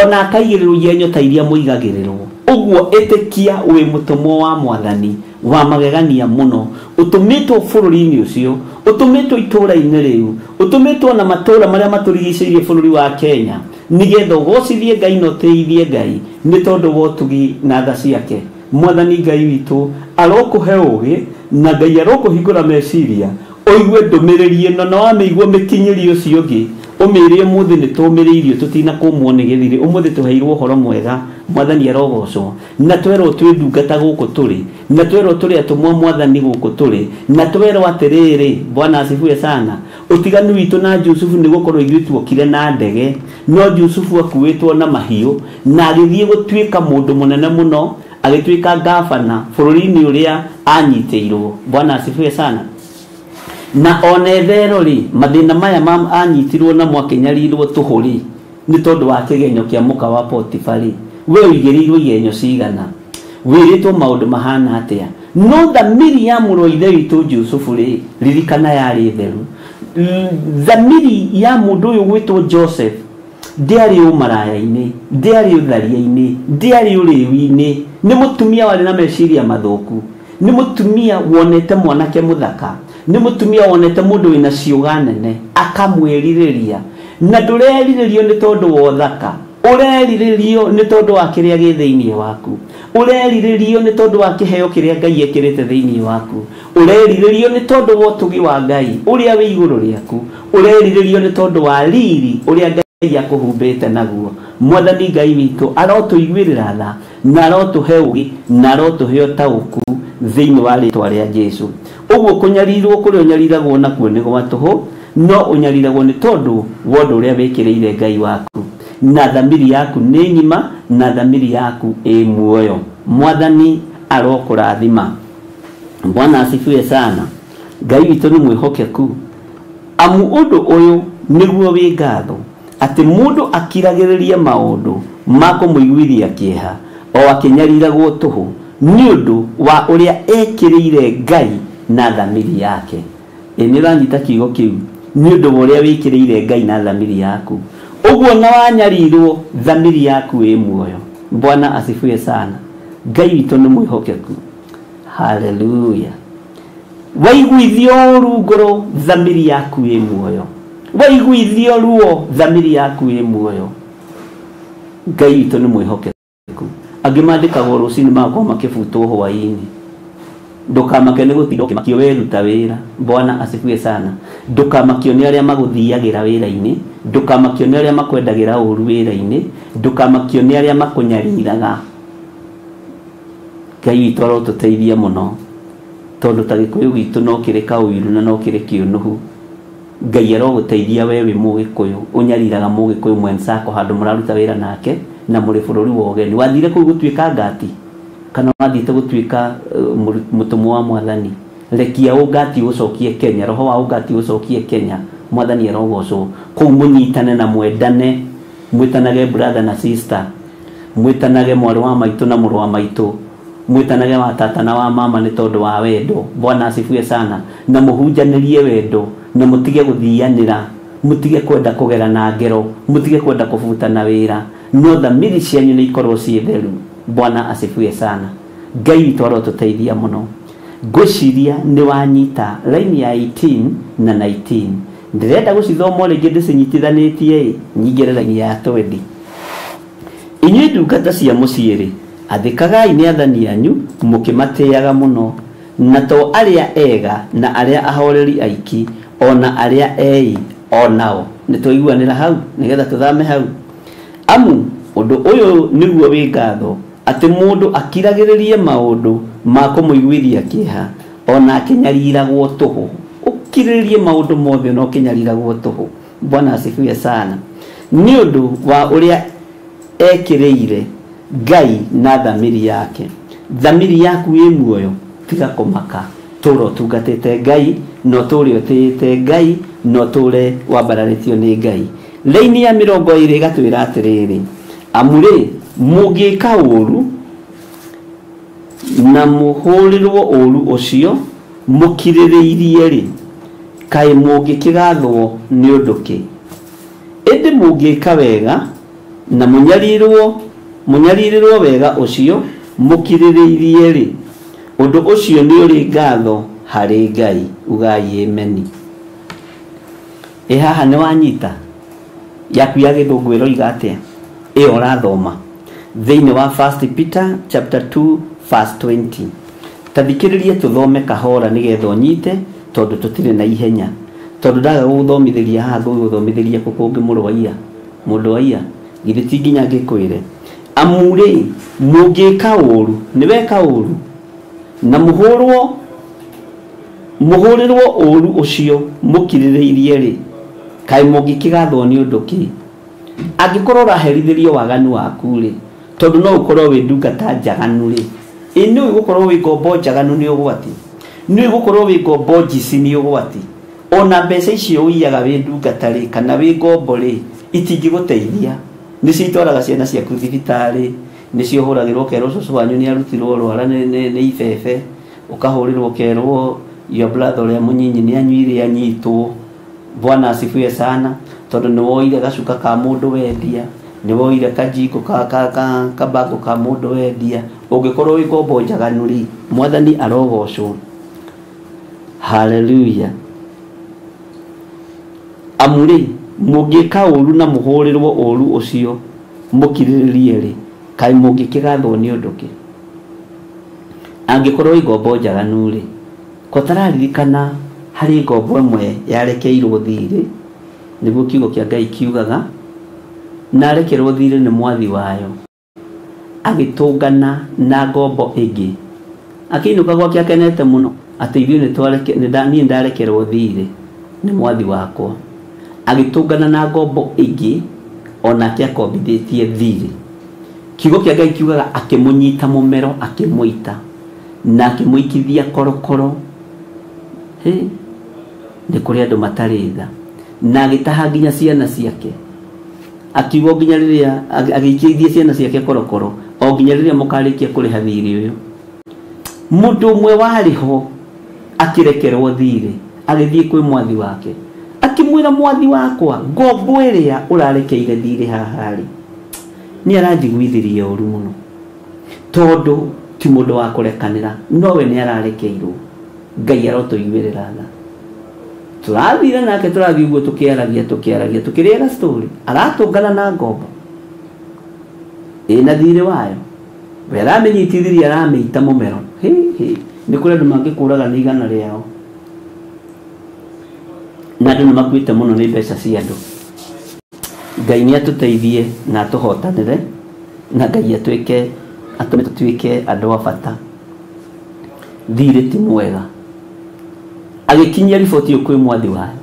Ona akaigĩrĩrwo igenyo ta iria mũigagĩrĩrwo. Ũguo ĩtĩkia wĩ mũtũmwo wa mwathani wa magegania mũno, ũtũmĩtwo bũrũri-inĩ ũcio, ũtũmĩtwo itũũra-inĩ rĩu, ũtũmĩtwo na matũũra marĩa matũrigicĩirie bũrũri wa Kenya, nĩgetha ũgocithie Ngai na ũtĩithie Ngai nĩ tondũ wa ũtugi na tha ciake. Mwathani Ngai witũ arokũhe ũũgĩ na Ngai arokũhingũra meciria ũigue ndũmĩrĩri ĩno, na wamĩigua mĩkinyĩrie ũcio ũngĩ, ũmĩre ũmũthĩ nĩ tũmĩrĩirio tũtinakũmwo nĩ gĩthirĩ, ũmũthĩ tũheirwo ũhoro mwega. Mwathani arogocwo. Na twerwo twĩ ndungata gũkũ tũrĩ, na twerwo tũrĩ atũmwo mwathani gũkũ tũrĩ, na twerwo atĩrĩrĩ, Bwana asifiwe sana. Ũtiganu witũ na Jusufu nĩ gũkorwo ithuĩ tuokire na ndege, no Jusufu akuĩtwo na mahiũ na agĩthiĩ gũtuĩka mũndũ mũnene mũno, agĩtuĩka gavana bũrũri-inĩ ũrĩa anyitĩirwo. Bwana asifiwe sana. Na ona ethero rĩ, mathĩna maya ma anyitirwo namo akĩnyarirwo tũhũ rĩ, nĩ tondũ wa kĩgenyo kĩa mũka wa Potifa rĩ, we ũigĩrĩirwo igenyo cigana, wĩrĩtwo maũndũ mahana atĩa? No thamiri ya mũrũ wa ithe witũ Jusufu rĩ, ririkana yarĩ theru. Thamiri ya mũndũ ũyũ gwĩtwo Joseph ndĩarĩ ũmaraya-inĩ, ndĩarĩ ũtharia-inĩ, ndĩarĩ ũrĩu-inĩ. Nĩ mũtumia warĩ na meciria mathũku, nĩ mũtumia wonete mwanake mũthaka, nĩ mũtumia wonete mũndũ wĩna ciũga nene akamwĩrirĩria. Na ndũrerirĩrio nĩ tondũ wa ũthaka, ũrerirĩrio nĩ tondũ wa kĩrĩa gĩ thĩinĩ waku, ũrerirĩrio nĩ tondũ wa kĩheo kĩrĩa Ngai ekĩrĩte thĩinĩ waku, ũrerirĩrio nĩ tondũ wa ũtugi wa Ngai ũrĩa wĩ igũrũ rĩaku, ũrerirĩrio nĩ tondũ wa riri ũrĩa Ngai akũhumbĩte naguo. Mwathani Ngai witũ arotũiguĩrĩra tha na arotũhe ũũgĩ na arotũhe ũtaũku thĩinĩ wa rĩtwa rĩa Jesũ. Ũguo kũnyarirwo kũrĩa ũnyariragwo nakuo nĩ gwa tũhũ, no ũnyariragwo nĩ tondũ wa ũndũ ũrĩa wĩkĩrĩire Ngai waku, na thamiri yaku nĩ ng'ima na thamiri yaku ĩ muoyo. Mwathani arokũrathima. Bwana asifiwe sana. Ngai witũ nĩ mwĩhokeku, amu ũndũ ũyũ nĩguo wĩ ngatho, atĩ mũndũ akiragĩrĩrie maũndũ ma kũmũiguithia kĩeha o akĩnyariragwo tũhũ nĩ ũndũ wa ũrĩa ekĩrĩire Ngai na thamiri yake. Ĩ nĩ ũranyita kiugo kĩu? Nĩ ũndũ wa ũrĩa wĩkĩrĩire Ngai na thamiri yaku. Ũguo na wanyarirwo, thamiri yaku ĩ muoyo. Bwana asifiwe sana. Ngai witũ nĩ mwĩhokeku. Haleluya. Waiguithio ũru ngoro, thamiri yaku ĩ muoyo. Waiguithio ruo, thamiri yaku ĩ muoyo. Ngai witũ nĩ mwĩhokeku. Angĩ mandĩkagwo rũcinĩ magakorwo makĩbutwo hwaĩ-inĩ. Ndũkamake nĩ gũtinda ũkĩmakio weruta wĩra. Bwana asifiwe sana. Ndũkamakio nĩ arĩa magũthiagĩra wĩra-inĩ, ndũkamakio nĩ arĩa makwendagĩra ũru wĩra-inĩ, ndũkamakio nĩ arĩa makũnyariraga. Ngai witũ arotũteithia mũno, tondũ ta gĩkũyũ gitũ no kĩrĩ kaũiru na no kĩrĩ kĩũnũhu. Ngai arogũteithia we wĩ mũgĩkũyũ, ũnyariraga mũgĩkũyũ mwenzako handũ mũraruta wĩra nake na mũrĩ bũrũri wa ũgeni. Wathire kũu gũtuĩka ngati kana wathiĩte gũtuĩka mũtũmwo wa mwathani? Rekia ũngati ũcokie Kenya, roho wa ũngati ũcokie Kenya. Mwathani arogocwo. Kũu mũnyitane na mwendane, mwĩtanage brother na sister, mwĩtanage mwarĩ wa maitũ na mũrũ wa maitũ, mwĩtanage wa tata na wa mama nĩ tondũ wa wendo. Bwana asifiwe sana. Na mũhunjanĩrie wendo, na mũtige gũthianĩra, mũtige kwenda kũgera na ngero, mũtige kwenda kũbutana wĩra, no thamiri cianyu nĩ ikorwo ciĩ theru. Bwana asifiwe sana. Ngai witũ arotũteithia mũno. Ngwĩciria nĩ wanyita line ya 18 na 19. Ndĩrenda gũcithoma rĩngĩ ndĩcinyitithanĩtie ĩ, nyingĩre line ya 20. Inyuĩ ndungata cia mũciĩ rĩ, athĩkagai nĩ athani anyu mũkĩmatĩaga mũno, na to arĩa ega na arĩa ahoreri aiki, ona arĩa ei onao. Nĩ twaiguanĩra hau nĩgetha tũthame hau. Amu ũndũ ũyũ nĩguo wĩ ngatho, atĩ mũndũ akiragĩrĩrie maũndũ ma kũmũiguithia kĩeha ona akĩnyariragwo tũhũ. Ũkirĩrĩrie maũndũ mothe ona ũkĩnyariragwo tũhũ. Bwana asifiwe sana. Nĩ ũndũ wa ũrĩa ekĩrĩire Ngai na thamiri yake. Thamiri yaku ĩ muoyo, tiga kũmaka. Tũra ũtungatĩte Ngai, na ũtũre ũtĩĩte Ngai, na ũtũre wambararĩtio nĩ Ngai. Laini ya 20 ĩgatwĩra atĩrĩrĩ, amu rĩ, mũngĩka ũru na mũhũrĩrwo ũru ũcio mũkirĩrĩirie rĩ, kaĩ mũngĩkĩgathwo nĩ ũndũ kĩ? Ĩndĩ mũngĩka wega na mũnyarirwo Mũnyarirĩrwo wega ũcio mũkirĩrĩirie rĩ, ũndũ ũcio nĩ ũrĩ ngatho harĩ Ngai. Ugai ameni. Ĩ haha nĩ wanyita yaku ya gĩthũngũ ĩroiga atĩa? Ĩyo ũrathoma thĩinĩ wa 1 Peter chapter 2 verse 20. Tathikĩrĩria tũthome kahora nĩgetha ũnyite, tondũ tũtirĩ na ihenya. Tondũ ndaga gũgũthomithĩria haha ngũgũthomithĩria kũ kũngĩ mũrũ wa iya, mũndũ wa iya, githĩ ti nginya ngĩkwĩre. Amu rĩ, mũngĩka ũru, nĩ weka ũru, na mũhũrĩrwo ũru ũcio mũkirĩrĩirie rĩ, kaĩ mũngĩkĩgathwo nĩ ũndũ kĩ? Angĩkorwo ũraherithĩrio waganu waku rĩ, tondũ no ũkorwo wĩ ndungata njaganu rĩ, ĩ nĩ ũgũkorwo wĩ ngombo njaganu nĩ ũgwati, nĩ ũgũkorwo wĩ ngombo njici nĩ ũgwati. Ona mbeca icio ũiyaga wĩ ndungata rĩ, kana wĩ ngombo rĩ, itingĩgũteithia. Nĩcio itwaraga ciana ciaku thibitarĩ, nĩcio ũhũragĩrwo ũkerwo cũcũ wanyu nĩ arutirwo rwara nĩ ibebe, ũkahũrĩrwo ũkerwo your brother ũrĩa mũnyinyi nĩ anyuire anyitwo. Bwana asifiwe sana, tondũ nĩ woire gacuka ka mũndũ wendia, nĩ woire kajiko kabango ka mũndũ wendia. Ũngĩkorwo wĩ ngombo njaganu rĩ, Mwathani arogocwo. Hallelujah. Amu rĩ, mũngĩka ũru na mũhũrĩrwo ũru ũcio mũkirĩrĩrie rĩ, kaĩ mũngĩkĩgathwo nĩ ũndũ kĩ? Angĩkorwo wĩ ngombo njaganu rĩ, ko tararirikana harĩ ngombo ĩmwe yarekeirwo thirĩ, nĩguo kiugo kĩa Ngai kiugaga, na arekerwo thirĩ nĩ mwathi wayo, agĩtũngana na ngombo ĩngĩ, akĩinũka gwake akenete mũno atĩ ithuĩ niĩ ndarekerwo thirĩ nĩ mwathi wakwa. Agĩtũngana na ngombo ĩngĩ onake akombithĩtie thirĩ. Kiugo kĩa Ngai kiugaga akĩmũnyita mũmero, akĩmũita na akĩmũikithia korokoro. Hĩ, nĩ kũrĩ andũ matarĩ tha. Na agĩtaha nginya ciana ciake, akiuga nginya rĩrĩa agĩikithia ciana ciake korokoro, o nginya rĩrĩa mũkarĩkia kũrĩha thirĩ ũyũ. Mũndũ ũmwe warĩ ho akĩrekerwo thirĩ, agĩthiĩ kwĩ mwathi wake, akĩmwĩra, mwathi wakwa, ngombo ĩrĩa ũrarekeire thirĩ haha rĩ, nĩ aranjiguithĩria ũru mũno, tondũ ti mũndũ wa kũrekanĩra, nowe nĩ ararekeirwo. Ngai arotũiguĩrĩra tha. Tũrathire nake, tũrathiĩ ũguo tũkĩaragia, tũkĩaragia, tũkĩrĩaga story, aratũngana na ngombo ĩna thirĩ wayo, we aramĩnyitithirie, aramĩita mũmero. Hĩ hĩ, nĩ kũrĩ andũ mangĩkũraga nĩ igana rĩao, na andũ nĩ makuĩte mũno nĩ mbeca cia andũ. Ngai nĩ atũteithie na atũhotanĩre, na Ngai atwĩke, atũme tũtuĩke andũ a bata. Thirĩ ti mwega. Agĩkinyia riboti ĩyo kwĩ mwathi wayo.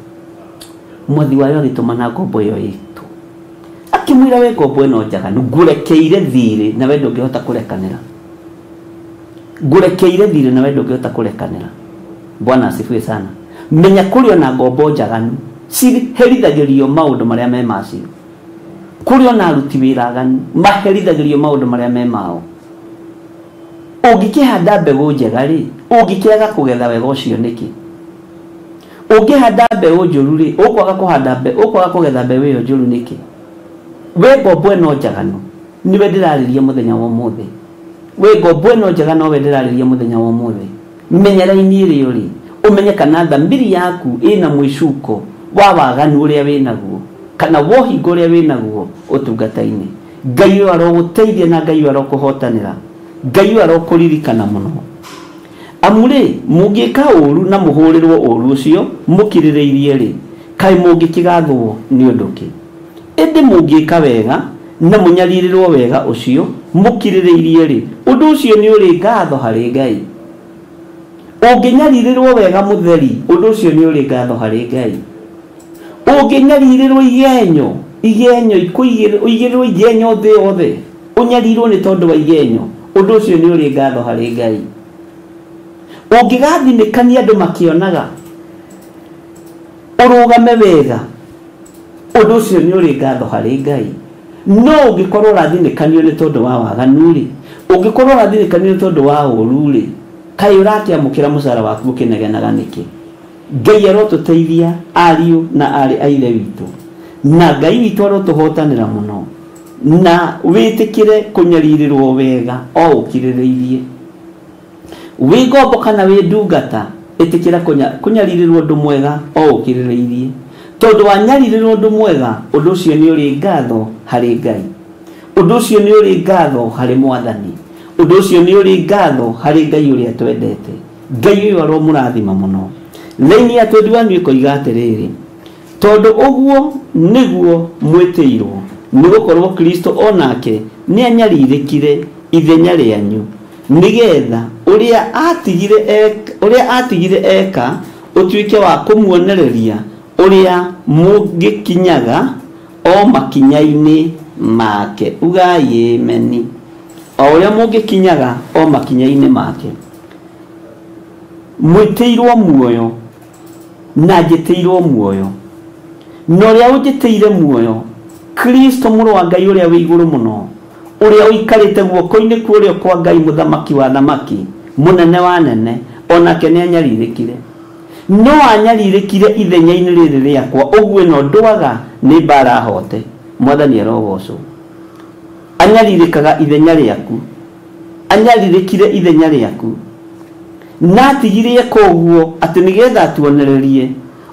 Mwathi wayo agĩtũmana ngombo ĩyo ĩtwo, akĩmwĩra, we ngombo ĩno njaganu, ngũrekeire thirĩ na we ndũngĩhota kũrekanĩra. Ngũrekeire thirĩ na we ndũngĩhota kũrekanĩra. Bwana asifiwe sana. Menya kũrĩ ona ngombo njaganu ciherithagĩrio maũndũ marĩa me macio. Kũrĩ ona aruti wĩra aganu maherithagĩrio maũndũ marĩa me mao. Ũngĩkĩhanda mbegũ njega rĩ, ũngĩkĩaga kũgetha wega ũcio nĩkĩ? Ũngĩhanda mbeũ njũru rĩ, ũkwaga kũhanda mbeũ, ũkwaga kũgetha mbeũ ĩyo njũru nĩkĩ? We ngombo ĩno njaganu nĩwe ndĩrarĩria mũthenya wa ũmũthĩ. We ngombo ĩno njega nowe ndĩrarĩria mũthenya wa ũmũthĩ. Menya raini ĩrĩa ũrĩ, ũmenye kana thamiri yaku ĩna mwĩcuko wa waganu ũrĩa wĩnaguo, kana wohingo ũrĩa wĩnaguo ũtungata-inĩ. Ngai ũyũ arogũteithia na Ngai ũyũ arokũhotanĩra. Ngai ũyũ arokũririkana mũno. Amu rĩ, mũngĩka ũru na mũhũrĩrwo ũru ũcio mũkirĩrĩirie rĩ, kaĩ mũngĩkĩgathwo nĩ ũndũ kĩ? Ĩndĩ mũngĩka wega na mũnyarirĩrwo wega ũcio mũkirĩrĩirie rĩ, ũndũ ũcio nĩ ũrĩ ngatho harĩ Ngai. Ũngĩnyarirĩrwo wega mũtheri, ũndũ ũcio nĩ ũrĩ ngatho harĩ Ngai. Ũngĩnyarirĩrwo igenyo, igenyo ũigĩrĩrwo igenyo thĩ yothe, ũnyarirwo nĩ tondũ wa igenyo, ũndũ ũcio nĩ ũrĩ ngatho harĩ Ngai. Ũngĩgathinĩkania andũ makĩonaga, ũrũgame wega, ũndũ ũcio nĩ ũrĩ ngatho harĩ Ngai. No ũngĩkorwo ũrathinĩkanio nĩ tondũ wa waganu rĩ, ũngĩkorwo ũrathinĩkanio nĩ tondũ wa ũru rĩ, kaĩ ũrakĩamũkĩra mũcara waku ũkĩnegenaga nĩkĩ? Ngai arotũteithia ariũ na arĩ a ithe witũ, na Ngai witũ arotũhotanĩra mũno. Na wĩtĩkĩre kũnyarirĩrwo wega o ũkirĩrĩirie. Wĩ ngombo kana wĩ ndungata, ĩtĩkĩra kũnyarirĩrwo ũndũ mwega o ũkirĩrĩirie. Tondũ wanyarirĩrwo ũndũ mwega, ũndũ ũcio nĩ ũrĩ ngatho harĩ Ngai. Ũndũ ũcio nĩ ũrĩ ngatho harĩ Mwathani. Ũndũ ũcio nĩ ũrĩ ngatho harĩ Ngai ũrĩa twendete. Ngai ũyũ aromũrathima mũno. Laini ya 21 ĩkoiga atĩrĩrĩ, tondũ ũguo nĩguo mwĩtĩirwo, nĩgũkorwo Kristo onake nĩanyarirĩkire ithenya rĩanyu, nĩgetha ũrĩa atigire eka ũtuĩke wa kũmuonereria ũrĩa mũngĩkinyaga o makinya-inĩ make. Ugai ameni. O ũrĩa mũngĩkinyaga o makinya-inĩ make. Mwĩtĩirwo muoyo na njĩtĩirwo muoyo, na ũrĩa ũnjĩtĩire muoyo, Kristo mũrũ wa Ngai ũrĩa wĩ igũrũ mũno, ũrĩa ũikarĩte guoko-inĩ kwa ũrĩo kwa Ngai mũthamaki wa thamaki, mũnene wa nene, onake nĩanyarirĩkire. No anyarirĩkire ithenya-inĩ rĩrĩ rĩakwa, ũguo ĩno ndwaga nĩ mbara ahote. Mwathani arogocwo. Anyarirĩkaga ithenya rĩaku, anyarirĩkire ithenya rĩaku, na atigirie koguo atĩ nĩgetha atuonererie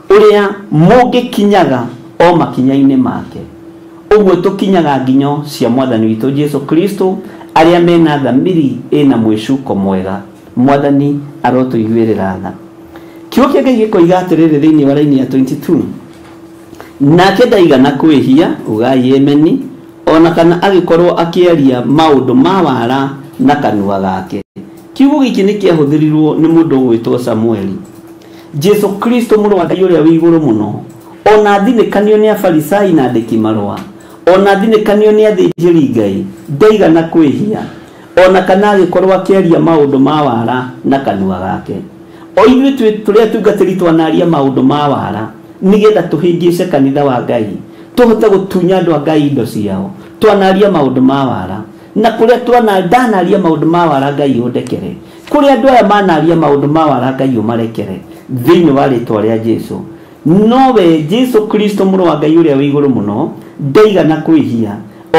ũrĩa mũngĩkinyaga o makinya-inĩ make. Ũguo tũkinyaga nginyo cia Mwathani witũ Jesu Kristo, arĩa mena thamiri ĩna mwĩcuko mwega. Mwathani arotũiguĩrĩra tha. Kiugo kĩa Ngai gĩkoiga atĩrĩrĩ thĩinĩ wa raini ya 22, nake ndaigana kwĩhia, ugai ameni, ona kana agĩkorwo akĩaria maũndũ ma wara na kanua gake. Kiugo gĩkĩ nĩ kĩahũthĩrirwo nĩ mũndũ ũgwĩtwo Samueli. Jesu Kristo mũrũ wa Ngai ũrĩa wĩ igũrũ mũno, ona athinĩkanio nĩ Afarisai na andĩki marũa, ona athinĩkanio nĩ athĩnjĩri Ngai, ndaigana kwĩhia, ona kana agĩkorwo akĩaria maũndũ ma wara na kanua gake. O ithuĩ tũrĩ atungatĩri twanaria maũndũ ma wara nĩgetha tũhĩngĩce kanitha wa Ngai, tũhote gũtunya andũ a Ngai indo ciao. Twanaria maũndũ ma wara, na kũrĩa ndanaria maũndũ ma wara Ngai ũndekere, kũrĩa andũ aya manaria maũndũ ma wara Ngai ũmarekere thĩinĩ wa rĩtwa rĩa Jesu. Nowe Jesu Kristo mũrũ wa Ngai ũrĩa wĩ igũrũ mũno ndaigana kwĩhia,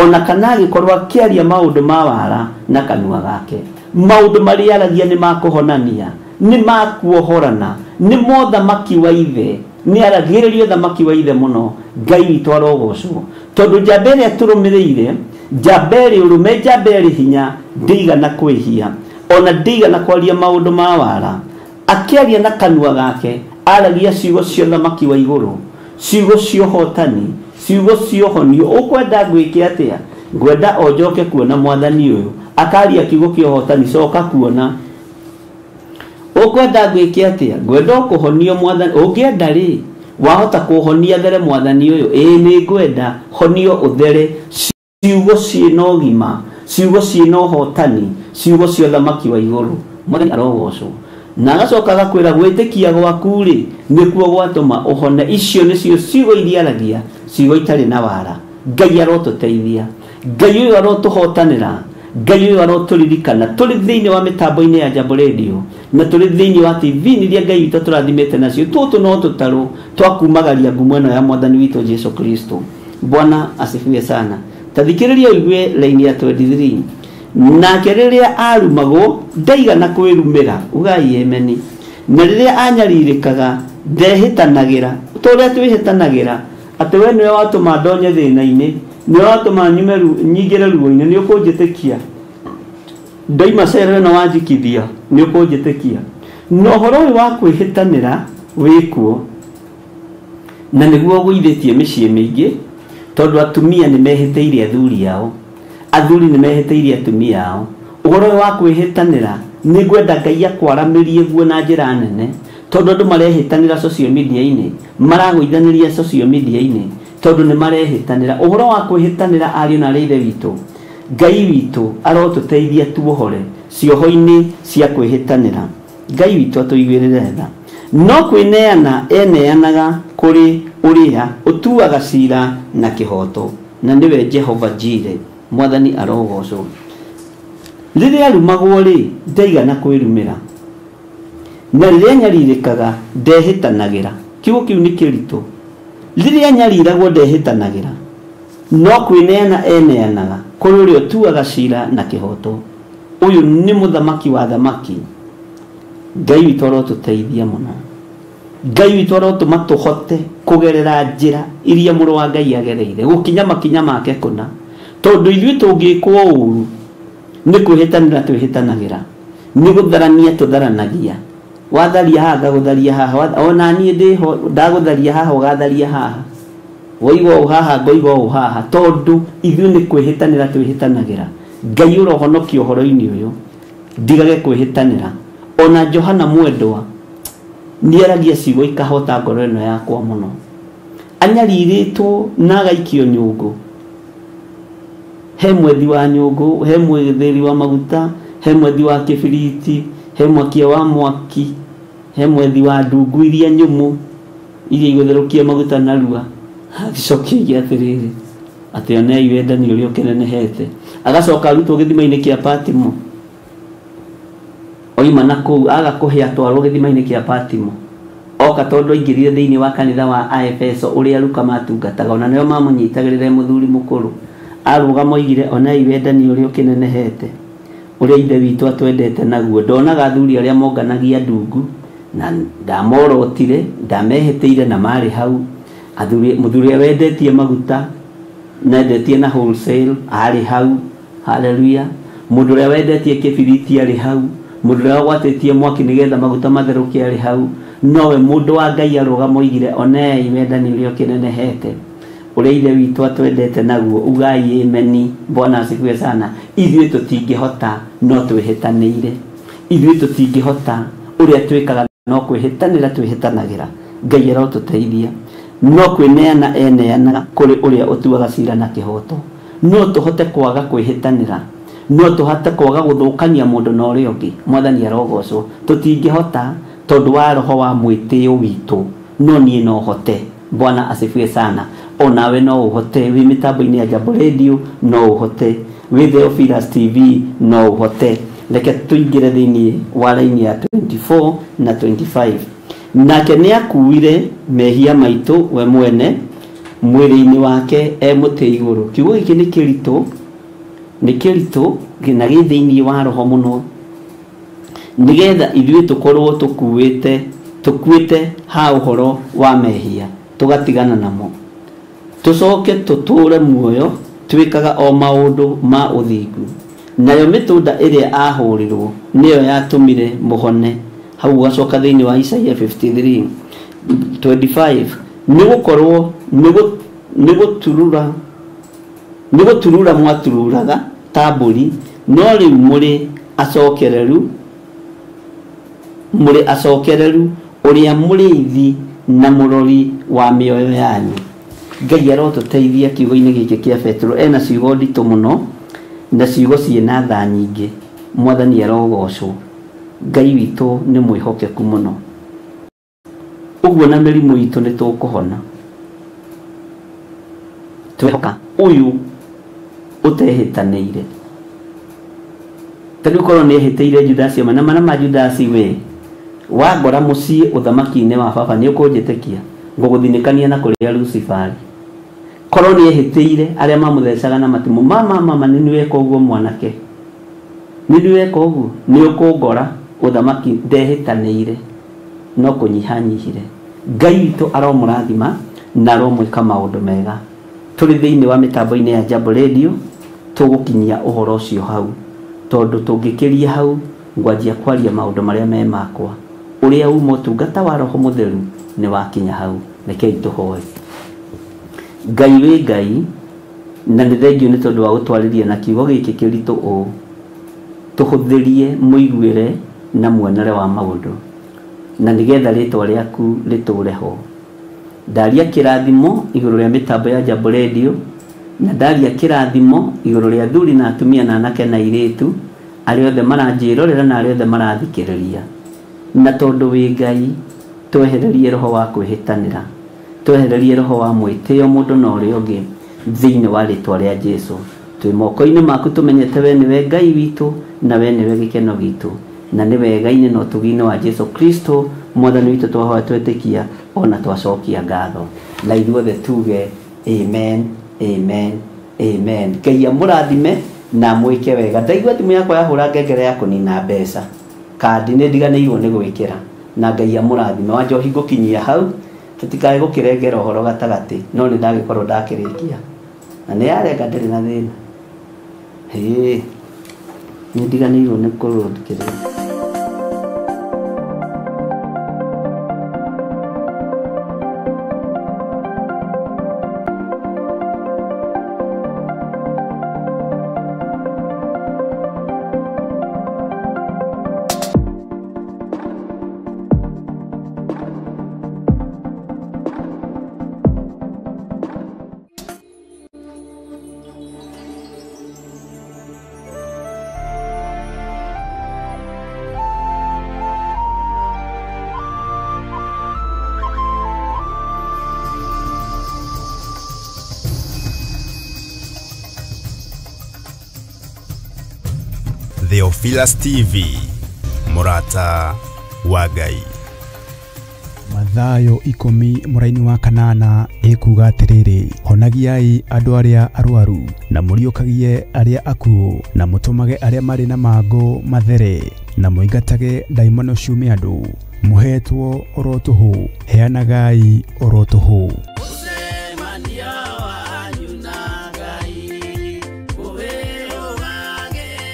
ona kana agĩkorwo akĩaria maũndũ ma wara na kanua gake. Maũndũ marĩa aragia nĩ ma kũhonania, nĩ ma kuohorana, nĩ mothamaki wa ithe, nĩ aragĩrĩrio thamaki wa ithe mũno. Ngai witũ arogocwo, tondũ njamba ĩrĩa tũrũmĩrĩire, njamba ĩrĩ ũrũme, njamba ĩrĩ hinya, ndĩigana kwĩhia, ona ndĩigana kwaria maũndũ ma wara. Akĩaria na kanua gake, aragia ciugo cia thamaki wa igũrũ, ciugo cia ũhotani, ciugo cia ũhonio. Ũkwenda ngwĩke atĩa? Ngwenda o njoke kuona Mwathani ũyũ. Akaria kiugo kĩa ũhotani, coka kuona. Ũkwenda ngwĩke atĩa? Ngwenda ũkũhonio Mwathani. Ũngĩenda rĩ, wahota kũhonia there Mwathani ũyũ? Ĩĩ nĩ ngwenda honio ũthere. Ciugo ciĩna ũgima, ciugo ciĩna ũhotani, ciugo cia thamaki wa igũrũ. Mwathani arogocwo. Na agacoka agakwĩra gwĩtĩkia gwaku rĩ nĩkuo gwatũma ũhone. Icio nĩcio ciugo iria aragia, ciugo itarĩ na wara. Ngai arotũteithia, Ngai ũyũ arotũhotanĩra, Ngai ũyũ arotũririkana tũrĩ thĩinĩ wa mĩtambo-inĩ ya Jambo Radio na tũrĩ thĩinĩ wa TV iria Ngai witũ tũrathimĩte nacio. Tũtũ no tũtarũ twakumagaria ngumo ĩno ya Mwathani witũ Jesu Kristo. Bwana asifiwe sana. Tathikĩrĩria ũigue laini ya 23. Nake rĩrĩa arumagwo ndaigana kwĩrumĩra, ugai ameni. Na rĩrĩa anyarirĩkaga ndehĩtanagĩra, ta ũrĩa twĩhĩtanagĩra atĩ we nĩwe watũma ndonye thĩna-inĩ, nĩwe watũma nyingĩre ruo-inĩ, nĩ ũkũnjĩtĩkia. Ndoima cero ĩno wanjikithia, nĩ ũkũnjĩtĩkia. Na ũhoro ũyũ wa kwĩhĩtanĩra wĩkuo, na nĩguo ũgũithĩtie mĩciĩ mĩingĩ, tondũ atumia nĩ mehĩtĩire athuri ao, athuri nĩ mehĩtĩire atumia ao. Ũhoro ũyũ wa kwĩhĩtanĩra nĩ ngwenda Ngai akwaramĩrie guo na njĩra nene, tondũ andũ marehĩtanĩra social media-inĩ, maragũithanĩria social media-inĩ, tondũ nĩ marehĩtanĩra. Ũhoro wa kwĩhĩtanĩra ariũ na aarĩ a Ithe witũ, Ngai witũ arotũteithia tuohore cioho-inĩ cia kwĩhĩtanĩra. Ngai witũ atũiguĩrĩre tha. No kwĩneana eneanaga kũrĩ ũrĩa ũtuaga cira na kĩhooto, na nĩwe Jehova Jire. Mwathani arogocwo. Rĩrĩa arumagwo rĩ, ndaigana kwĩrumĩra, na rĩrĩa nyarirĩkaga ndehĩtanagĩra. Kiugo kĩu nĩ kĩritũ. Rĩrĩa nyariragwo ndehĩtanagĩra. No kwĩneana eneanaga kũrĩ ũrĩa ũtuaga cira na kĩhoto. Ũyũ nĩ mũthamaki wa thamaki. Ngai witũ arotũteithia mũno. Ngai witũ arotũma tũhote kũgerera njĩra iria mũrũ wa Ngai agereire gũkinya makinya make kũna, tondũ ithuĩ tũngĩkwo ũru nĩ kwĩhĩtanĩra twĩhĩtanagĩra, nĩ gũtharania tũtharanagia. Watharia haha ngagũtharia haha, ona niĩ ndĩho ndagũtharia haha ũgatharia haha, woiga ũũ haha ngoiga ũũ haha, tondũ ithuĩ nĩ kwĩhĩtanĩra twĩhĩtanagĩra. Ngai ũrohonokia ũhoro-inĩ ũyũ, ndigage kwĩhĩtanĩra. Ona Johana mwendwa nĩaragia ciugo ikahota ngoro ĩno yakwa mũno. Anyarirĩtwo na agaikio nyũngũ, he mwethi wa nyũngũ, he mwetheri wa maguta, he mwethi wa kĩbiriti, he mwakia wa mwaki, he mwethi wa ndungu iria nyũmũ iria igũtherũkia maguta narua. Agĩcokia atĩrĩrĩ, atĩ onei wendani ũrĩa ũkĩnenehete. Agacoka arutwo gĩthima-inĩ kĩa Patimo, oima na kũu aga kũhe atwarwo gĩthima-inĩ kĩa Patimo. Oka tondũ aingĩrire thĩinĩ wa kanitha wa Aefeso ũrĩa Luka matungataga, ona nĩo mamũnyitagĩrĩra mũthuri mũkũrũ. Arũgama oigire, onei wendani ũrĩa ũkĩnenehete, ũrĩa Ithe witũ atwendete naguo. Ndonaga athuri arĩa monganagia ndungu, na ndamorotire, ndamehĩtĩire na marĩ hau. Athuri, mũthuri ũrĩa wendetie maguta na endetie na wholesale arĩ hau. Haleluya. Mũndũ ũrĩa wendetie kĩbiriti arĩ hau. Mũndũ ũrĩa wagwatĩtie mwaki nĩgetha maguta matherũke arĩ hau. Nowe mũndũ wa Ngai arũgama oigire, onei wendani ũrĩa ũkĩnenehete, ũrĩa Ithe witũ atwendete naguo. Ugai ameni. Bwana asifiwe sana. Ithuĩ tũtingĩhota no twĩhĩtanĩire. Ithuĩ tũtingĩhota, ũrĩa twĩkaga no kwĩhĩtanĩra twĩhĩtanagĩra. Ngai arotũteithia. No kwĩneana eneanaga kũrĩ ũrĩa ũtuaga cira na kĩhoto. No tũhote kwaga kwĩhĩtanĩra, no tũhote kwaga gũthũkania mũndũ na ũrĩa ũngĩ. Mwathani arogocwo. Tũtingĩhota tondũ wa roho wa mwĩtĩo witũ, no niĩ no hote. Bwana asifiwe sana. Onawe no ũhote, wĩ mĩtambo-inĩ ya Jambo Radio no ũhote, wĩ Theophilus TV no ũhote. Reke tũingĩre thĩinĩ wa raini ya 24 na 25. Nake nĩakuire mehia maitũ we mwene mwĩrĩ-inĩ wake e mũtĩ igũrũ. Kiugo gĩkĩ nĩ kĩritũ, nĩ kĩritũ na gĩ thĩinĩ wa roho mũno, nĩgetha ithuĩ tũkorwo tũkuĩte ha ũhoro wa mehia tũgatigana namo, tũcoke tũtũre muoyo twĩkaga o maũndũ ma ũthingu. Nayo mĩtũnda ĩrĩa ahũrirwo nĩyo yatũmire mũhone. Hau ũgacoka thĩinĩ wa Isaia 53:25, nĩgũkorwo nĩgũturura mwatururaga ta mbũri, no rĩu mũrĩ acokereru, mũrĩ acokereru ũrĩa mũrĩithi na mũrori wa mĩoyo yanyu. Ngai arotũteithia kiugo-inĩ gĩkĩ kĩa Petero. Ena ciugo nditũ mũno na ciugo ciĩna tha nyingĩ. Mwathani arogocwo. Ngai witũ nĩ mwĩhokeku mũno. Ũguo na mĩrimũ itũ nĩ tũkũhona. Twehoka ũyũ ũtehĩtanĩire. Ta rĩu korwo nĩehĩtĩire Judasi na mana ma Judasi, we wangora mũciĩ ũthamaki-inĩ wa baba nĩ ũkũnjĩtĩkia, ngũgũthinĩkania na kũrĩa Lucifari. Korwo nĩehĩtĩire arĩa mamũthecaga na matimũ, mama mama nĩ weka ũguo mwanake, nĩ weka ũguo, nĩ ũkũngora ũthamaki. Ndehĩtanĩire no kũnyihanyihire. Ngai witũ aromũrathima na aromwĩka maũndũ mega. Tũrĩ thĩinĩ wa mĩtambo-inĩ ya Jambo Radio tũgũkinyia ũhoro ũcio hau, tondũ tũngĩkĩria hau ngwanjia kwaria maũndũ marĩa me makwa. Ũrĩa uma ũtungata wa Roho Mũtheru nĩ wakinya hau. Rekei tũhoe. Ngai wĩ Ngai, na nĩ thengio nĩ tondũ wa gũtwarĩria na kiugo gĩkĩ kĩritũ ũũ. Tũhũthĩrie mũiguĩre na muonere wa maũndũ, na nĩgetha rĩtwa rĩaku rĩtũre ho. Ndaria kĩrathimo igũrũ rĩa mĩtambo ya Jambo Radio, na ndaria kĩrathimo igũrũ rĩa athuri na atumia na anake na airĩtu arĩa othe maranjĩrorera na arĩa othe marathikĩrĩria. Na tondũ wĩ Ngai, twehererie roho wa kwĩhĩtanĩra, twehererie roho wa mwĩtĩo mũndũ na ũrĩa ũngĩ thĩinĩ wa rĩtwa rĩa Jesũ. Twĩ moko-inĩ maku, tũmenyete we nĩwe Ngai witũ na we nĩwe gĩkeno gitũ, na nĩ wega-inĩ na ũtugi-inĩ wa Jesũ Kristo Mwathani witũ twahoya twetĩkia ona twacokia ngatho. Na ithuothe tuge amen Amen, amen. Ngai amũrathime na mwĩke wega. Ndaigua thimũ yakwa yahũra ngengere ya kũnina mbeca, kandi nĩ ndiganĩirwo nĩ gwĩkĩra, na Ngai amũrathime. Wa Njohi ngũkinyia hau, tũtikae gũkĩrengera ũhoro gatagatĩ, no nĩ ndagĩkorwo ndakĩrĩkia na nĩ yarenga, ndĩrĩ na thĩna. Hĩ, nĩ ndiganĩirwo nĩ kũrũndikĩrĩria. Theophilus TV, Murata wa Ngai. Mathayo 10 mũraini wa 8 ĩkuga atĩrĩrĩ, honagiai andũ arĩa arwaru na mũriũkagie arĩa akuũ na mũtũmage arĩa marĩ na mangũ mathere na mũingatage ndaimono ciume andũ. Mũhetwo oro tũhũ, heanagai oro tũhũ.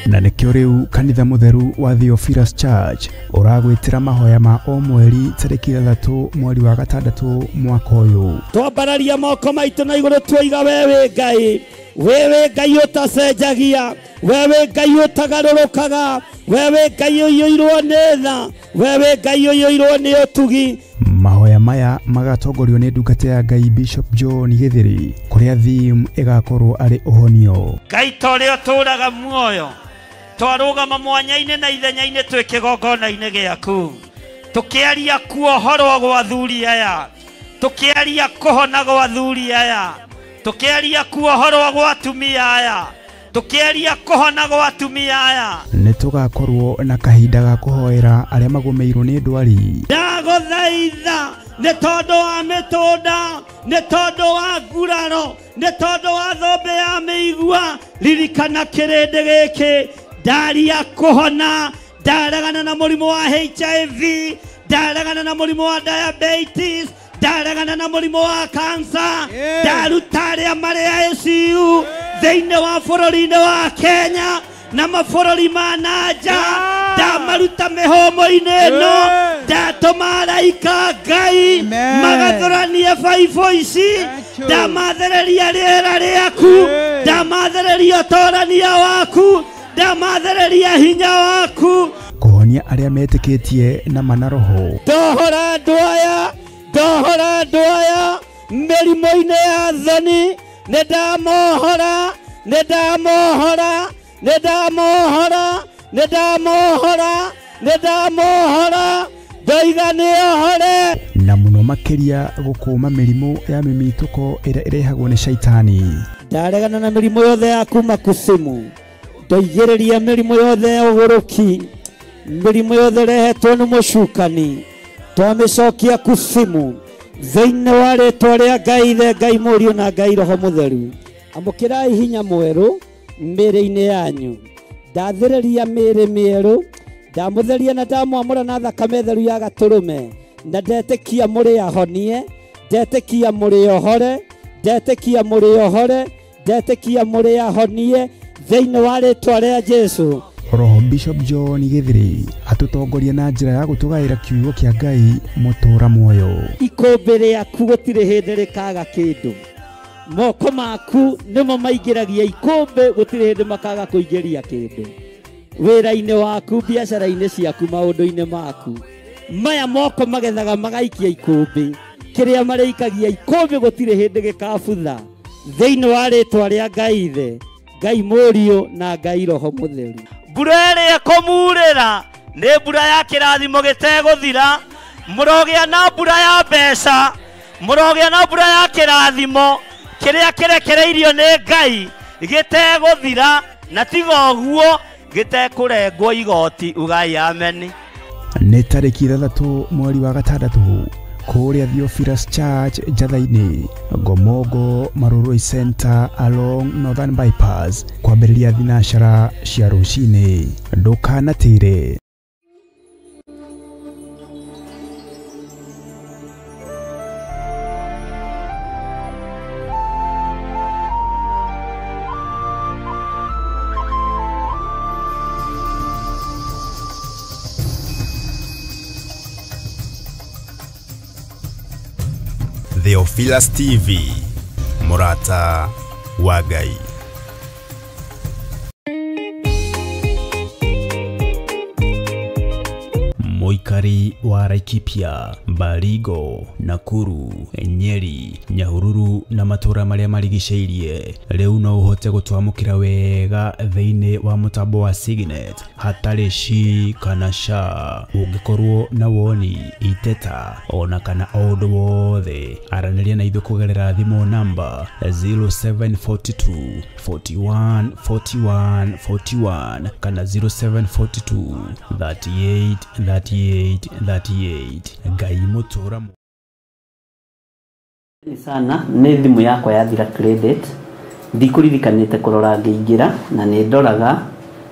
Na nĩkĩo rĩu kanitha mũtheru wa Theophilus Church ũragwĩtĩra mahoya ma o mweri tarĩki 3 mweri wa 6 mwaka ũyũ. Twambararia moko maitũ na igũrũ tuoiga wewe Ngai, wewe Ngai ũtacenjagia, wewe Ngai ũtagarũrũkaga, wewe Ngai ũiyũirwo nĩ tha, wewe Ngai ũiyũirwo nĩ ũtugi. Mahoya maya magatongorio nĩ ndungata ya Ngai Bishop John Githiri, kũrĩa theme ĩgakorwo arĩ ũhonio. Ngai ta ũrĩa ũtũũraga muoyo, twarũgama mwanya-inĩ na ithenya-inĩ twĩ kĩgongona-inĩ gĩaku, tũkĩaria kuohorwo gwa athuri aya, tũkĩaria kũhona gwa athuri aya, tũkĩaria kuohorwo gwa atumia aya, tũkĩaria kũhona gwa atumia aya. Nĩ tũgakorwo na kahinda ga kũhoera arĩa magũmĩirwo nĩ ndwari. Ndagũthaitha nĩ tondũ wa mĩtũnda, nĩ tondũ wa nguraro, nĩ tondũ wa thũmbĩ ya mĩigua, ririkana kĩrĩndĩ gĩkĩ. Ndaria kũhona, ndaregana na mũrimũ wa HIV, ndaregana na mũrimũ wa diabetes, ndaregana na mũrimũ wa cancer, ndaruta arĩa marĩ ICU thĩinĩ wa bũrũri-inĩ wa Kenya na mabũrũri ma na nja, ndamaruta mĩhũmũ-inĩ ĩno, ndatũma araika Ngai magathũranie baibũ ici, ndamathereria rĩera rĩaku, ndamathereria ũtorania waku, ndamathereria hinya waku. Kũhonia arĩa metĩkĩtie na mana roho. Ndohora andũ aya, ndohora andũ aya mĩrimũ-inĩ ya thoni, nĩ ndamohora, nĩ ndamohora, nĩ ndamohora, nĩ ndamohora, nĩ ndamohora, ndoiga nĩohore. Na mũno makĩria gũkũma mĩrimũ ya mĩmitũko ĩrĩa ĩrehagwo nĩ shaitani. Ndaregana na mĩrimũ yothe ya kuma kusimu, ndoigĩrĩria mĩrimũ yothe ya ũgũrũki, mĩrimũ yothe ĩrehetwo nĩ mũcukani, twamĩcokia kusimu thĩinĩ wa rĩtwa rĩa Ngai Ithe, Ngai Mũriũ na Ngai Roho Mũtheru. Amũkĩrai hinya mwerũ mĩĩrĩ-inĩ yanyu. Ndathĩrĩria mĩĩrĩ mĩerũ, ndamũtheria na ndamwamũra na thakame theru ya gatũrũme, na ndetĩkia mũrĩ ahonie, ndetĩkia mũrĩ ohore, ndetĩkia mũrĩ ohore, ndetĩkia mũrĩ ahonie thĩinĩ wa rĩtwa rĩa Jesũ. Roho Bishop John Githiri atũtongoria na njĩra ya gũtũgaĩra kiugo kĩa Ngai mũtũũra muoyo. Ikũmbĩ rĩaku gũtirĩ hĩndĩ rĩkaga kĩndũ, moko maku nĩmo maingĩragia ikũmbĩ, gũtirĩ hĩndĩ makaga kũingĩria kĩndũ. Wĩra-inĩ waku, biacara-inĩ ciaku, maũndũ-inĩ maku, maya moko magethaga magaikia ikũmbĩ, kĩrĩa marĩikagia ikũmbĩ gũtirĩ hĩndĩ gĩkabutha thĩinĩ wa rĩtwa rĩa Ngai Ithe, Ngai Mũriũ na Ngai Roho Mũtheru. Mbura ĩrĩa ĩkũmurĩra nĩ mbura ya kĩrathimo gĩtegũthira, mũrogĩa na mbura ya mbeca, mũrogĩa na mbura ya kĩrathimo kĩrĩa kĩrekereirio nĩ Ngai gĩtegũthira, na tiga ũguo gĩtekũrengwo igoti. Ugai ameni. Nĩ tarĩki 6 mweri wa 6 Kũrĩa Theophilus Church Njatha-inĩ, Ngomongo Marurui Center along Northern Bypass, kwambĩrĩria thinacara cia rũcinĩ. Ndũkanatĩre. Theophilus TV, Mũrata wa Ngai. Mũikari wa Laikipia, Baringo, Nakuru, Nyeri, Nyahururu na matũra marĩa marigicĩirie rĩu no ũhote gũtwamũkĩra wega thĩinĩ wa mũtambo wa Signet hatarĩ shi kana sha. Ũngĩkorwo na woni, iteta ona kana o ũndũ wothe, aranĩria na ithuĩ kũgerera thimũ namba 0742 41 41 41 kana 0742 38 38 38. Ngai mũtũra Ni sana nĩ thimũ yakwa yathira credit, ndikũririkanĩte kũrora ngĩingĩra na nĩ ndoraga,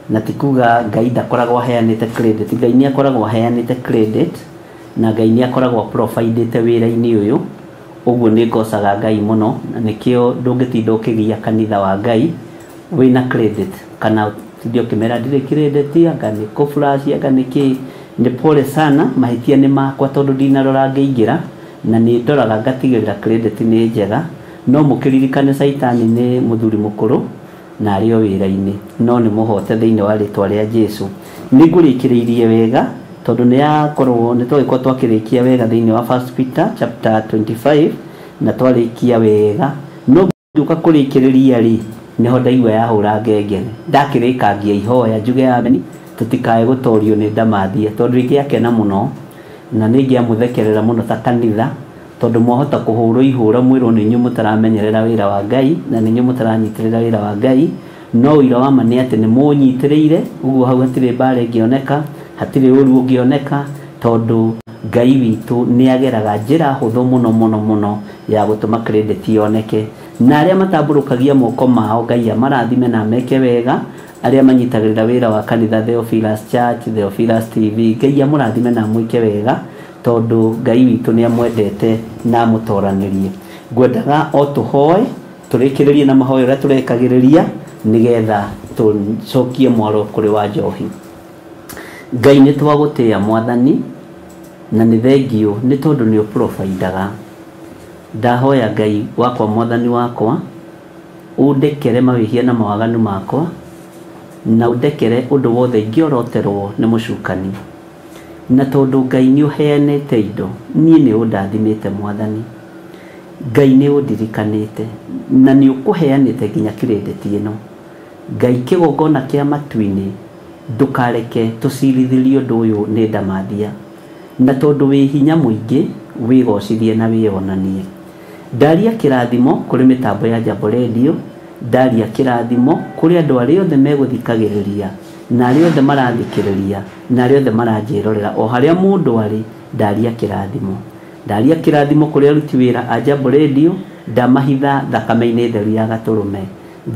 na ti kuga Ngai ndakoragwo aheanĩte credit. Ngai nĩ akoragwo aheanĩte credit na Ngai nĩ akoragwo providĩte wĩra-inĩ ũyũ. Ũguo nĩ ngocaga Ngai mũno, na nĩkĩo ndũngĩtinda ũkĩgia kanitha wa Ngai wĩna credit kana ũtinde ũkĩmera ndirĩ credit, anga nĩ kũ flash, anga nĩ kĩ. Nĩ pole sana, mahĩtia nĩ makwa tondũ ndinarora ngĩingĩra, na nĩ ndoraga ngatigĩrĩra credit nĩ njega. No mũkĩririkane Caitani nĩ mũthuri mũkũrũ na arĩ o wĩra-inĩ, no nĩ mũhote thĩinĩ wa rĩtwa rĩa Jesũ. Nĩ ngũrĩkĩrĩirie wega tondũ nĩ yakorwo nĩ twagĩkorwo twakĩrĩkia wega thĩinĩ wa First Peter chapter 25 na twarĩkia wega. No ngĩũka kũrĩkĩrĩria rĩ, nĩho ndaigua yahũra ngengere, ndakĩrĩkangia ihoya njuge ameni, tũtikae gũtorio nĩ ndamathia, tondũ ingĩakena mũno na nĩ ingĩamũthekerera mũno ta kanitha, tondũ mwahota kũhũrwo ihũra mwĩrwo nĩ inyuĩ mũtaramenyerera wĩra wa Ngai na nĩ inyuĩ mũtaranyitĩrĩra wĩra wa Ngai. No ũira wa ma nĩ atĩ nĩ mũnyitĩrĩire, ũguo hau hatirĩ mbara ĩngĩoneka, hatirĩ ũru ũngĩoneka, tondũ Ngai witũ nĩ ageraga njĩra hũthũ mũno mũno mũno ya gũtũma credit yoneke. Na arĩa matambũrũkagia moko mao Ngai amarathime na ameke wega, arĩa manyitagĩrĩra wĩra wa kanitha Theophilus Church, Theophilus TV, Ngai amũrathime na amwĩke wega, tondũ Ngai witũ nĩ amwendete na amũtoranĩrie. Ngwendaga o tũhoe, tũrĩkĩrĩrie na mahoya ũrĩa tũrekagĩrĩria, nĩgetha tũcokie mwaro kũrĩ wa njohi. Ngai nĩ twagũtĩĩa Mwathani, na nĩ thengiũ nĩ tondũ nĩ ũprovidaga. Ndahoya Ngai wakwa Mwathani wakwa, ũndekere mawĩhia na mawaganu makwa, na ũndekere ũndũ wothe ingĩoroterwo nĩ mũcukani. Na tondũ Ngai nĩ ũheanĩte indo, niĩ nĩ ũndathimĩte Mwathani. Ngai nĩ ũndirikanĩte na nĩ ũkũheanĩte nginya credit ĩno. Ngai kĩgongona kĩa matu-inĩ, ndũkareke tũcirithĩrio ũndũ ũyũ nĩ ndamathia. Na tondũ wĩ hinya mũingĩ, wĩgocithie na wĩonanie. Ndaria kĩrathimo kũrĩ mĩtambo ya Jambo Radio, ndaria kĩrathimo kũrĩ andũ arĩa othe megũthikagĩrĩria, na arĩa othe marathikĩrĩria, na arĩa othe maranjĩrorera, o harĩa mũndũ arĩ, ndaria kĩrathimo. Ndaria kĩrathimo kũrĩ aruti wĩra a Jambo Radio, ndamahitha thakame-inĩ theru ya gatũrũme,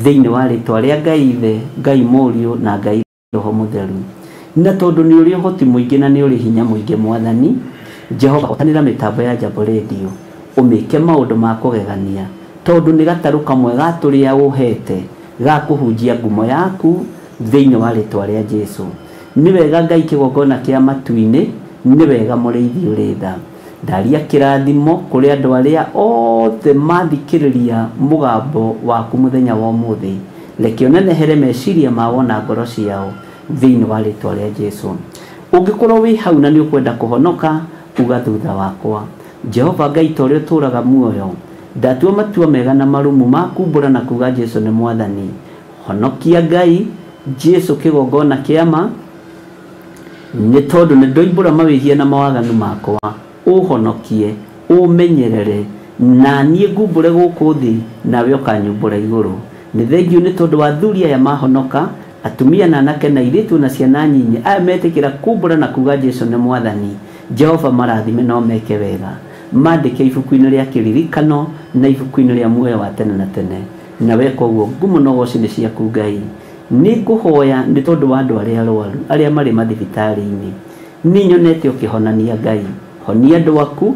thĩinĩ wa rĩtwa rĩa Ngai Ithe, Ngai Mũriũ na Ngai Roho Mũtheru. Na tondũ nĩ ũrĩ ũhoti mũingĩ na nĩ ũrĩ hinya mũingĩ Mwathani, Jehova hotanĩra mĩtambo ya Jambo Radio, ũmĩke maũndũ ma kũgegania, tondũ nĩ gatarũ kamwe ga tũrĩa ũhete ga kũhunjia ngumo yaku thĩinĩ wa rĩtwa rĩa Jesũ. Nĩ wega Ngai kĩgongona kĩa matu-inĩ, nĩ wega mũrĩithi ũrĩ tha. Ndaria kĩrathimo kũrĩ andũ arĩa othe mathikĩrĩria mũgambo waku mũthenya wa ũmũthĩ. Reke ũnenehere meciria mao na ngoro ciao thĩinĩ wa rĩtwa rĩa Jesũ. Ũngĩkorwo wĩ hau na nĩ ũkwenda kũhonoka, uga thutha wakwa, Jehova Ngai ta ũrĩa ũtũũraga muoyo, ndatua matua mega na marumu ma kumbũra na kuga Jesũ nĩ Mwathani. Honokia Ngai, Jesũ kĩgongona kĩa ma, nĩ tondũ nĩ ndoimbũra mawĩhia na mawaganu makwa. Ũhonokie, ũmenyerere, na niĩ ngumbũre gũkũ thĩ, nawe ũkanyumbũra igũrũ. Nĩ thengiũ nĩ tondũ wa athuri aya mahonoka, atumia na anake na airĩtu na ciana nyinyi, aya metĩkĩra kumbũra na kuga Jesũ nĩ Mwathani. Jehova marathime no meke wega. Mandĩke ibuku-inĩ rĩa kĩririkano na ibuku-inĩ rĩa muoyo wa tene na tene. Na weka ũguo ngumo na ũgoci nĩ ciaku Ngai. Nĩ ngũhoya nĩ tondũ wa andũ arĩa arwaru arĩa marĩ mathibitarĩ-inĩ. Nĩ nyonete ũkĩhonania Ngai. Honia andũ aku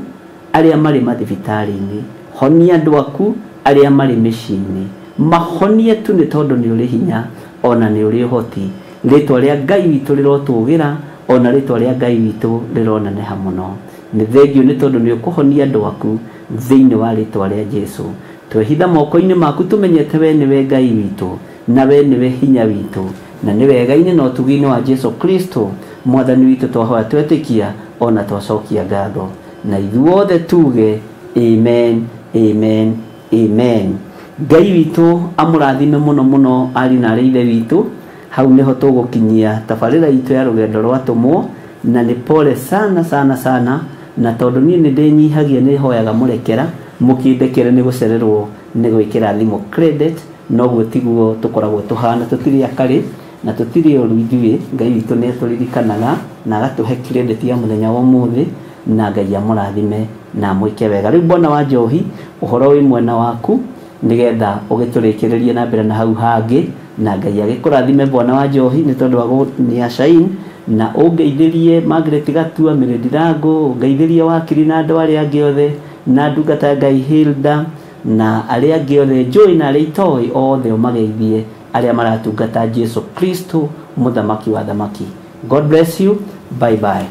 arĩa marĩ mathibitarĩ-inĩ, honia andũ aku arĩa marĩ mĩciĩ-inĩ, mahonie tu nĩ tondũ nĩ ũrĩ hinya ona nĩ ũrĩ ũhoti. Rĩtwa rĩa Ngai witũ rĩrotũgĩra ona rĩtwa rĩa Ngai witũ rĩroneneha mũno. Nĩ thengio nĩ tondũ nĩ ũkũhonia andũ aku thĩinĩ wa rĩtwa rĩa Jesu. Twehitha moko-inĩ maku tũmenyete we nĩwe Ngai witũ na we nĩwe hinya witũ, na nĩ wega-inĩ na ũtugi-inĩ wa Jesu Kristo mwathani witũ twahoya twetĩkia ona twacokia ngatho. Na ithuothe tuge amen, amen, amen. Ngai witũ amũrathime mũno mũno ariũ na arĩ ithe witũ. Hau nĩho tũgũkinyia tabarĩra itũ ya rũgendo rwa tũmwo, na nĩ pole sana sana sana, na tondũ niĩ nĩ ndĩnyihagia nĩ hoyaga mũrekera mũkĩndekere nĩ gũcererwo nĩ gwĩkĩra thimũ credit, noguo tiguo tũkoragwo tũhana, tũtirĩ akarĩ na tũtirĩ ũru ithuĩ. Ngai witũ nĩ atũririkanaga na agatũhe credit ya mũthenya wa ũmũthĩ, na Ngai amũrathime na amwĩke wega. Rĩu Bwana wa Njohi, ũhoro wĩ mwena waku nĩgetha ũgĩtũrĩkĩrĩrie na mbere na hau hangĩ, na Ngai agĩkũrathime Bwana wa Njohi nĩ tondũ wa gũnia shine, na ũngeithĩrie Margaret Gatua, Mĩrĩndirango, ũngeithĩrie wakiri na andũ arĩa angĩ othe, na ndungata ya Ngai Hilda na arĩa angĩ othe, Joy na arĩa itoĩ othe ũmageithie arĩa maratungata Jesu Kristo mũthamaki wa thamaki. God bless you. Bye bye.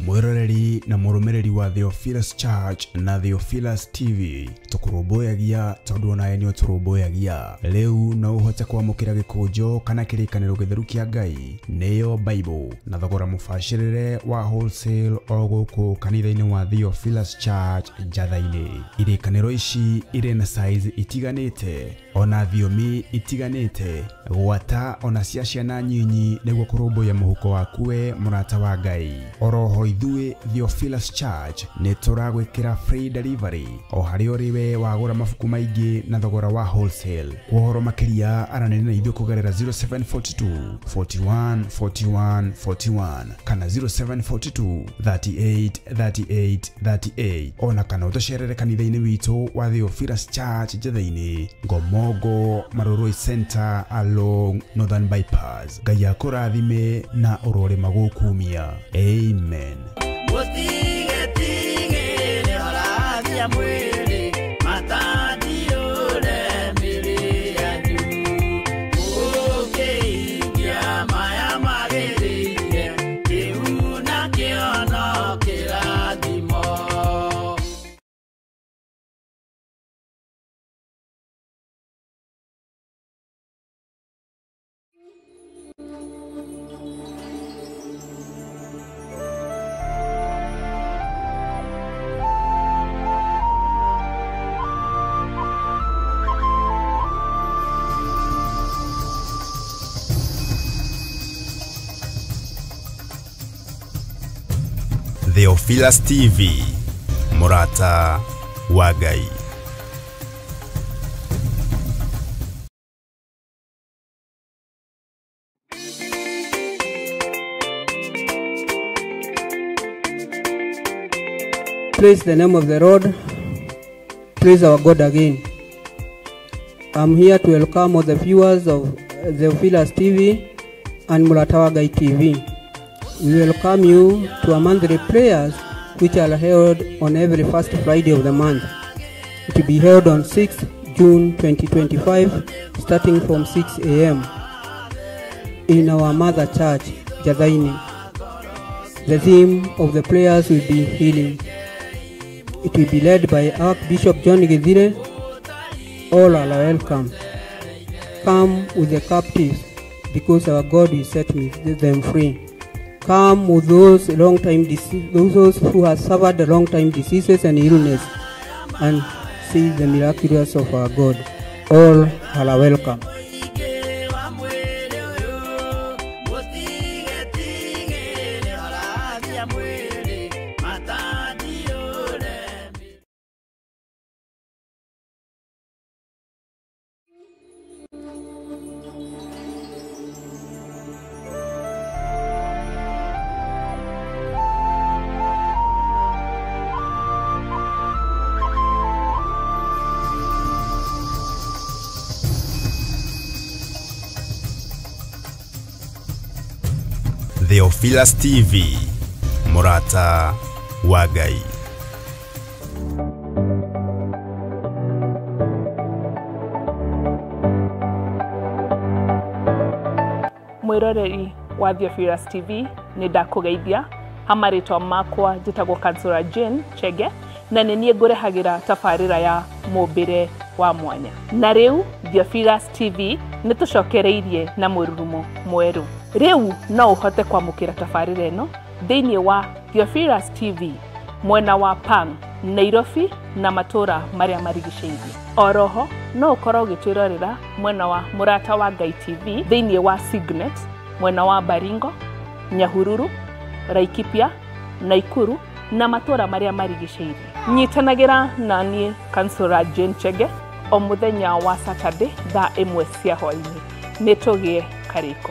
Mwiroreri na mũrũmĩrĩri wa Theophilus Church na Theophilus TV, tũkũrũmbũyagia tondũ onawe nĩ ũtũrũmbũyagia. Rĩu no ũhote kwamũkĩra gĩkũnjo kana kĩrĩkanĩro gĩtheru kĩa Ngai nĩyo Bible na thogora mũbacĩrĩre wa wholesale o gũkũ kanitha-inĩ wa Theophilus Church Njatha-inĩ. Irĩkanĩro ici irĩ na size itiganĩte ona thiomi itiganĩte, gwata ona cia ciana nyinyi nĩguo kũrũmbũiya mũhuko waku we mũrata wa Ngai. Oroho ithuĩ Theophilus Church nĩ tũragwĩkĩra free delivery o harĩa ũrĩ we wagũra mabuku maingĩ na thogora wa wholesale. Kwa ũhoro makĩria aranĩria na ithuĩ kũgerera 0742 41 41 41 kana 0742 38 38 38, ona kana ũtũcerere kanitha-inĩ witũ wa Theophilus Church Njatha-inĩ, Ngomongo Marurui Center along Northern Bypass. Ngai akũrathime na ũrore magũkumia. Amen. Theophilus TV, Murata wa Ngai. Praise the name of the Lord. Praise our God again. I'm here to welcome all the viewers of Theophilus TV and Murata wa Ngai TV. We welcome you to our monthly prayers, which are held on every first Friday of the month. It will be held on 6th June 2025, starting from 6 a.m. in our mother church, Jathaini. The theme of the prayers will be healing. It will be led by Archbishop John Githire. All are welcome. Come with the captives, because our God will set them free. Come with those long time those who have suffered long time diseases and illness, and see the miraculous of our God. All are welcome. Theophilus TV, Murata wa Ngai. Mwiroreri wa Theophilus TV nĩ ndakũgeithia hamarĩtwa makwa njĩtagwo Kansura Jane Chege na nĩ niĩ ngũrehagĩra tabarĩra ya mũmbĩre wa mwanya. Na rĩu Theophilus TV nĩ tũcokereirie na mũrurumo mwerũ. Rĩu no ũhote kwamũkĩra tabarĩra ĩno thĩinĩ wa Theophilus TV mwena wa Pang, Nairobi na matũra marĩa marigicĩirie. Oroho no ũkorwo ũgĩtwĩrorera mwena wa Mũrata wa Ngai TV thĩinĩ wa Signet mwena wa Baringo, Nyahururu, Laikipia, Naikuru na matũra marĩa marigicĩirie. Nyitanagĩra na niĩ Kansura Jane Chege o mũthenya wa Saturday thaa 1 cia hwaĩ-inĩ. Nĩ tũgĩe karĩko.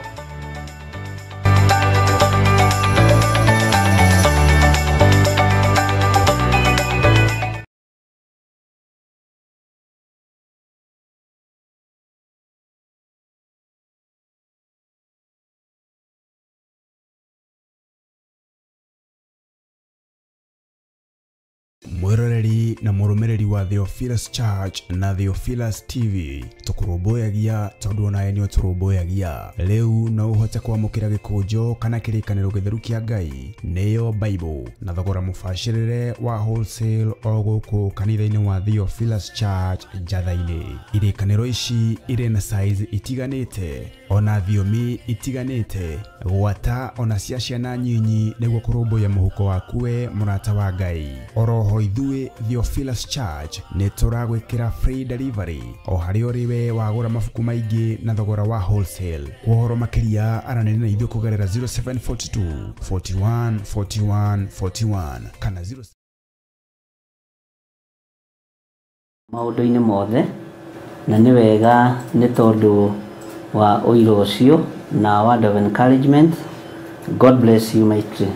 Mwiroreri na mũrũmĩrĩri wa Theophilus Church na Theophilus TV tũkũrũmbũyagia tondũ onawe nĩ ũtũrũmbũyagia. Rĩu no ũhote kwamũkĩra gĩkũnjo kana kĩrĩkanĩro gĩtheru kĩa Ngai nĩyo Bible na thogora mũbacĩrĩre wa wholesale o gũkũ kanitha-inĩ wa Theophilus Church Njatha-inĩ. Irĩkanĩro ici irĩ na size itiganĩte ona thiomi itiganĩte gwata ona cia ciana nyinyi nĩguo kũrũmbũiya mũhuko waku we mũrata wa Ngai. Oroho ithuĩ Theophilus Church nĩ tũragwĩkĩra free delivery o harĩa ũrĩ we wagũra mabuku maingĩ na thogora wa wholesale. Kwa ũhoro makĩria aranĩria na ithuĩ kũgerera 0742 41 41 41 kana 0 maũndũ-inĩ mothe na nĩ wega nĩ tondũ wa ũira ũcio na word of encouragement. God bless you mightily.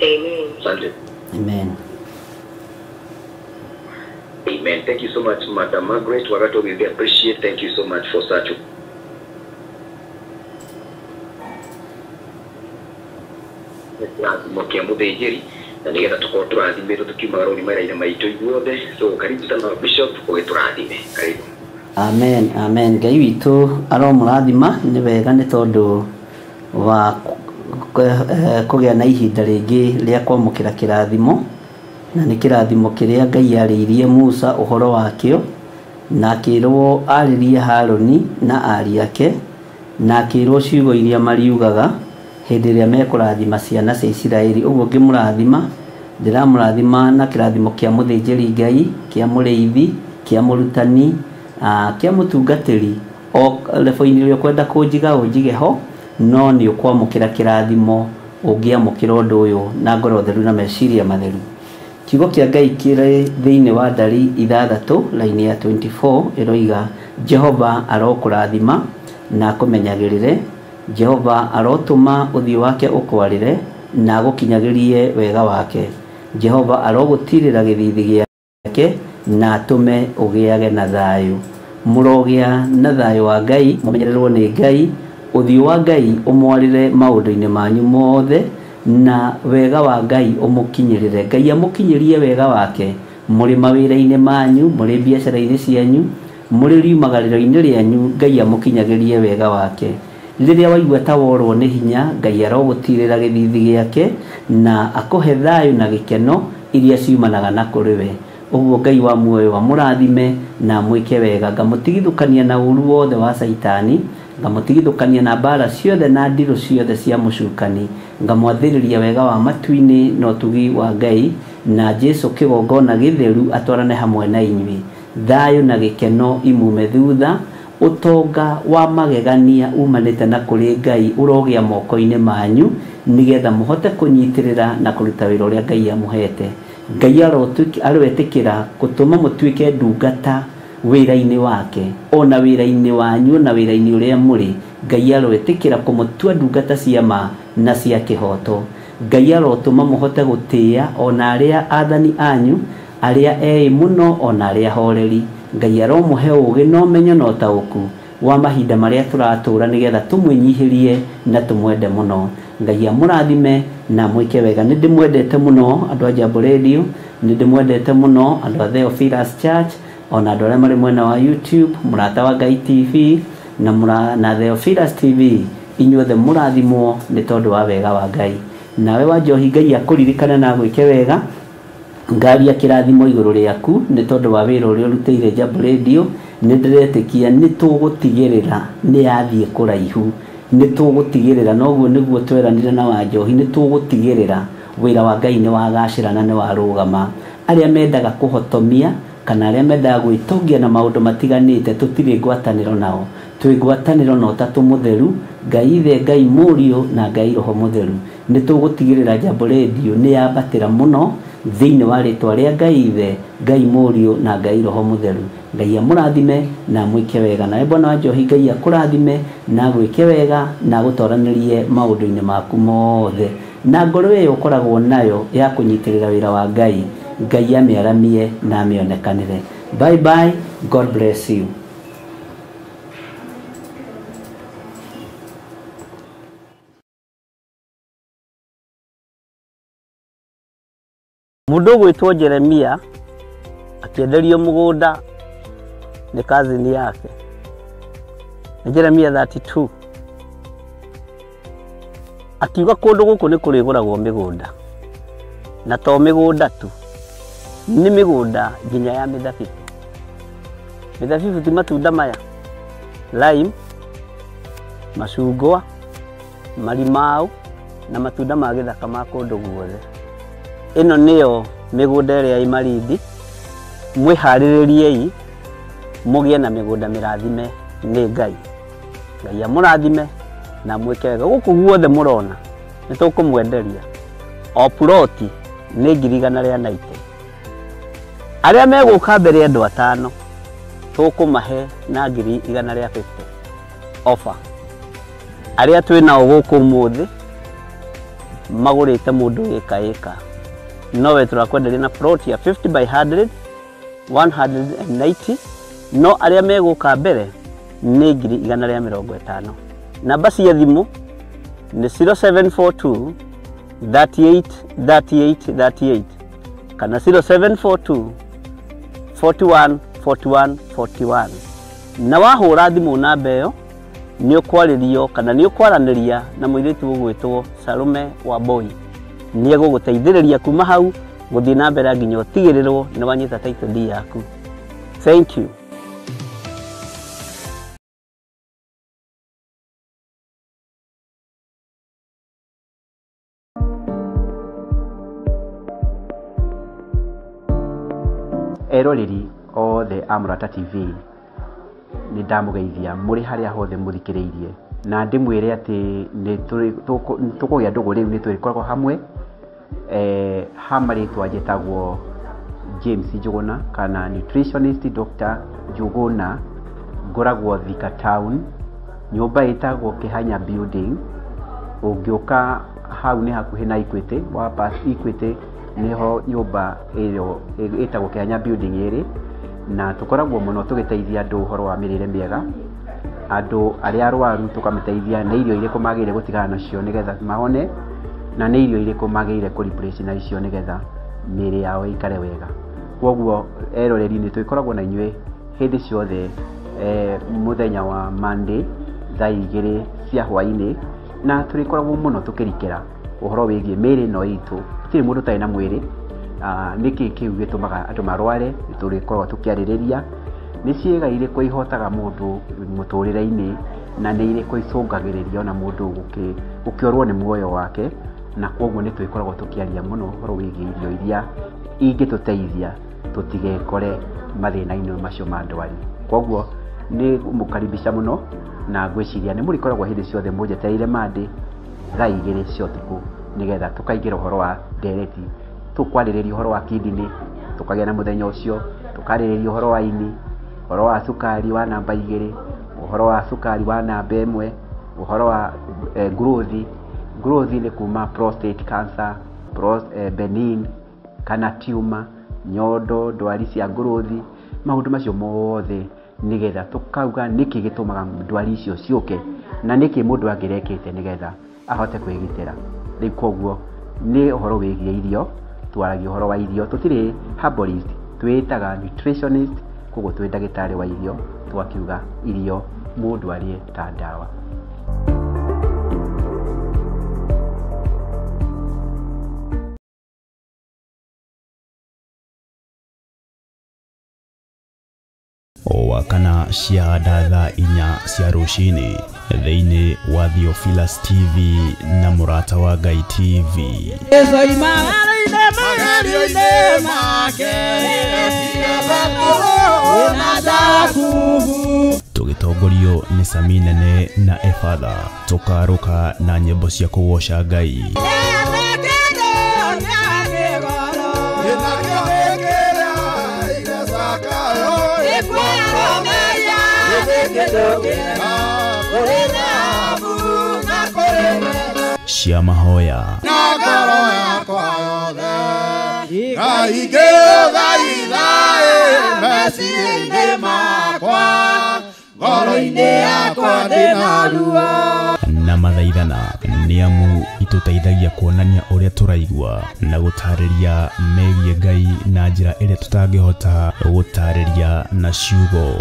Amen. Amen. Amen. Thank you so much, Madam Margaret. Wagato, we appreciate. Thank you so much for such a muthĩnjĩri na nĩgetha tũkorwo tũrathimĩtwo tũkiumaga rũni mawĩra-inĩ maitũ ithuothe. So karibu sana Bishop, ũgĩtũrathime. Karibu. Amen, amen. Ngai witũ aromũrathima. Nĩ wega nĩ tondũ wa kũgĩa na ihinda rĩngĩ rĩa kwamũkĩra kĩrathimo, na nĩ kĩrathimo kĩrĩa Ngai arĩirie Musa ũhoro wakĩo, na akĩrwo arĩrie Harũni na ariũ ake, na akĩrwo ciugo iria mariugaga hĩndĩ ĩrĩa mekũrathima ciana cia Isiraeli. Ũguo ngĩmũrathima, ndĩramũrathima na kĩrathimo kĩa mũthĩnjĩri Ngai, kĩa mũrĩithi, kĩa mũrutani, kĩa mũtungatĩri. O lebo-inĩ ũrĩa ũkwenda kũnjiga ũnjige ho, no nĩ ũkwamũkĩra kĩrathimo ũngĩamũkĩra ũndũ ũyũ na ngoro theru na meciria matheru. Kiugo kĩa Ngai kĩrĩ thĩinĩ wa Ndari 6 laini ya 24 ĩroiga, Jehova arokũrathima na akũmenyagĩrĩre, Jehova arotũma ũthiũ wake ũkwarĩre na agũkinyagĩrie wega wake, Jehova arogũtirĩra gĩthiithi gĩake na atũme ũgĩage na thayũ. Mũrogĩa na thayũ wa Ngai, mũmenyererwo nĩ Ngai, ũthiũ wa Ngai ũmwarĩre maũndũ-inĩ manyu mothe, na wega wa Ngai ũmũkinyĩrĩre. Ngai amũkinyĩrie wega wake mũrĩ mawĩra-inĩ manyu, mũrĩ biacara-inĩ cianyu, mũrĩ riumagarĩro-inĩ rĩanyu. Ngai amũkinyagĩrie wega wake. Rĩrĩa waigua ta worwo nĩ hinya, Ngai arogũtirĩra gĩthiithi gĩake na akũhe thayũ na gĩkeno iria ciumanaga na kũrĩ we. Ũguo Ngai wa muoyo amũrathime na amwĩke wega. Ngamũtigithũkania na ũru wothe wa Caitani Ngamũtigithũkania na mbara ciothe na ndirũ ciothe cia mũcukani. Ngamwathĩrĩria wega wa matu-inĩ na ũtugi wa Ngai na Jesu kĩgongona gĩtheru atwarane hamwe na inyuĩ. Thayũ na gĩkeno imume thutha, ũtonga wa magegania umanĩte na kũrĩ Ngai ũrogĩa moko-inĩ manyu nĩgetha mũhote kũnyitĩrĩra na kũruta wĩra ũrĩa Ngai amũhete. Ngai aroetĩkĩra gũtũma mũtuĩke ndungata wĩra-inĩ wake ona wĩra-inĩ wanyu na wĩra-inĩ ũrĩa mũrĩ. Ngai aroetĩkĩra kũmũtua ndungata cia ma na cia kĩhoto. Ngai arotũma mũhote gũtĩĩa ona arĩa athani anyu, arĩa eĩ mũno ona arĩa horeri. Ngai aromũhe ũũgĩ na ũmenyo na ũtaũku wa mahinda marĩa tũratũra nĩgetha tũmwĩnyihĩrie na tũmwende mũno. Ngai amũrathime na mwĩke wega. Nĩ ndĩmwendete mũno andũ a Jambo Radio, nĩ ndĩmwendete mũno andũ a Theophilus Church, ona andũ arĩa marĩ mwena wa YouTube, Mũrata wa Ngai TV na Theophilus TV. Inyuothe mũrathimwo nĩ tondũ wa wega wa Ngai. Nawe wa Njohi, Ngai akũririkane na agwĩke wega. Ngaria kĩrathimo igũrũ rĩaku nĩ tondũ wa wĩra ũrĩa ũrutĩire Jambo Radio. Nĩ ndĩretĩkia nĩ tũgũtigĩrĩra nĩ yathiĩ kũraihu, nĩ tũgũtigĩrĩra, noguo nĩguo tweranire na wa Njohi, nĩ tũgũtigĩrĩra wĩra wa Ngai nĩ wagacĩra na nĩ warũgama. Arĩa mendaga kũhotomia kana arĩa mendaga gwĩtongia na maũndũ matiganĩte, tũtirĩ ngwatanĩro nao. Twĩ ngwatanĩro na Ũtatũ Mũtheru, Ngai Ithe, Ngai Mũriũ na Ngai Roho Mũtheru. Nĩ tũgũtigĩrĩra Jambo Radio nĩ yambatĩra mũno thĩinĩ wa rĩtwa rĩa Ngai Ithe, Ngai Mũriũ na Ngai Roho Mũtheru. Ngai amũrathime na amwĩke wega. Nawe bwana wa Njohi, Ngai akũrathime na agwĩke wega na agũtoranĩrie maũndũ-inĩ maku mothe. Na ngoro ĩyo ũkoragwo nayo ya kũnyitĩrĩra wĩra wa Ngai, Ngai amĩaramie na amĩonekanĩre. Bye bye, God bless you. Mũndũ ũgwĩtwo Jeremia akĩenderio mũgũnda nĩ kazini yake. Nĩ Jeremia 32. Akiuga kũndũ gũkũ nĩ kũrĩgũragwo mĩgũnda, na to mĩgũnda tu, nĩ mĩgũnda nginya ya mĩthabibũ. Mĩthabibũ ti matunda maya, lime, macungwa, marimau na matunda ma gĩthaka ma kũndũ guothe. Ĩno nĩyo mĩgũnda ĩrĩa ĩ Malindi. Mwĩharĩrĩriei mũgĩe na mĩgũnda mĩrathime nĩ Ngai. Ngai amũrathime na mwĩke wega. Gũkũ guothe mũrona nĩ tũkũmwenderia o ploti nĩ 190,000. Arĩa megũka mbere andũ atano tũkũmahe na 150,000 offer. Arĩa twĩ nao gũkũ ũmũthĩ magũrĩte mũndũ ĩka ĩka, nowe tũrakwenderia na plot ya 50 by 100 190, no arĩa megũka mbere nĩ 150,000. Namba cia thimũ nĩ 0742 38 38 38 kana 0742 41 41 41. Na wahũra thimũ namba ĩyo nĩ ũkwarĩrio kana nĩ ũkwaranĩria na mũirĩtu ũgwĩtwo Salome Wambui. Nĩ egũgũteithĩrĩria kuma hau gũthiĩ na mbere nginya ũtigĩrĩrwo nĩ wanyita title deed yaku. Thank you. Eroreri othe a Mũrata TV, nĩ ndamũgeithia mũrĩ harĩa hothe mũthikĩrĩirie, na ndĩmwĩre atĩ nĩ tũkũgĩa ndũgũ rĩu, nĩ tũrĩkoragwo hamwe. Ha marĩtwa njĩtagwo James Njuguna kana nutritionist Dr. Njuguna, ngoragwo Thika Town, nyũmba ĩtagwo Kĩhanya Building. Ũngĩũka hau nĩ hakuhĩ na Equity, wa pass Equity nĩho nyũmba ĩyo ĩtagwo Kĩhanya Building ĩrĩ, na tũkoragwo mũno tũgĩteithia andũ ũhoro wa mĩrĩre mĩega, andũ arĩa arwaru tũkamĩteithia nĩ irio irĩkũ magĩrĩire gũtigana nacio nĩgetha mahone, na nĩ irio irĩkũ magĩrĩire kũ replace na icio nĩgetha mĩĩrĩ yao ĩikare wega. Koguo eroreri nĩ tũkoragwo na inyuĩ hĩndĩ ciothe, mũthenya wa Monday thaa 2 cia hwaĩ-inĩ, na tũrĩkoragwo mũno tũkĩrikĩra ũhoro wĩgiĩ mĩĩrĩ ĩno itũ. Gũtirĩ mũndũ ũtarĩ na mwĩrĩ, nĩkĩ kĩu gĩtũmaga andũ marware, tũrĩkoragwo tũkĩarĩrĩria nĩ ciĩga irĩkũ ihotaga mũndũ mũtũrĩre-inĩ, na nĩ irĩkũ icũngagĩrĩria ona mũndũ gũkĩorwo nĩ muoyo wake. Na kwoguo nĩ twĩkoragwo tũkĩaria mũno ũhoro wĩgiĩ irio iria ingĩtũteithia tũtigekore mathĩna-inĩ macio ma ndwari. Kwoguo nĩ mũkaribisha mũno, na ngwĩciria nĩ mũrĩkoragwo hĩndĩ ciothe mũnjetereire Monday thaa 2 cia ũtukũ, nĩgetha tũkaingĩra ũhoro wa ndereti, tũkwarĩrĩria ũhoro wa kidney, tũkagĩa na mũthenya ũcio, tũkarĩrĩria ũhoro wa ini, ũhoro wa cukari wa namba 2, ũhoro wa cukari wa namba 1, ũhoro wa growth. Growth nĩ kuma prostate cancer, benign kana tumor, nyondo, ndwari cia growth, maũndũ macio mothe, nĩgetha tũkauga nĩkĩ gĩtũmaga ndwari icio ciũke na nĩkĩ mũndũ angĩrekĩte nĩgetha ahote kwĩgitĩra. Rĩu kwoguo nĩ ũhoro wĩgiĩ irio, twaragia ũhoro wa irio, tũtirĩ herbalist, twĩtaga nutritionist, koguo twĩ ndagĩtarĩ wa irio, tũgakiuga irio mũndũ arĩe ta ndawa. O wa kana cia thaa 4 cia rũcinĩ thĩinĩ wa Theophilus TV na Mũrata wa Ngai TV. Tũgĩtongorio nĩ Sami Nene na Efatha, tũkarũka na nyĩmbo cia kũgoca Ngai. Cia mahoya na mathaithana nĩ amu itũteithagia kuonania ũrĩa tũraigua na gũtarĩria megiĩ Ngai na njĩra ĩrĩa tũtangĩhota gũtarĩria na ciugo.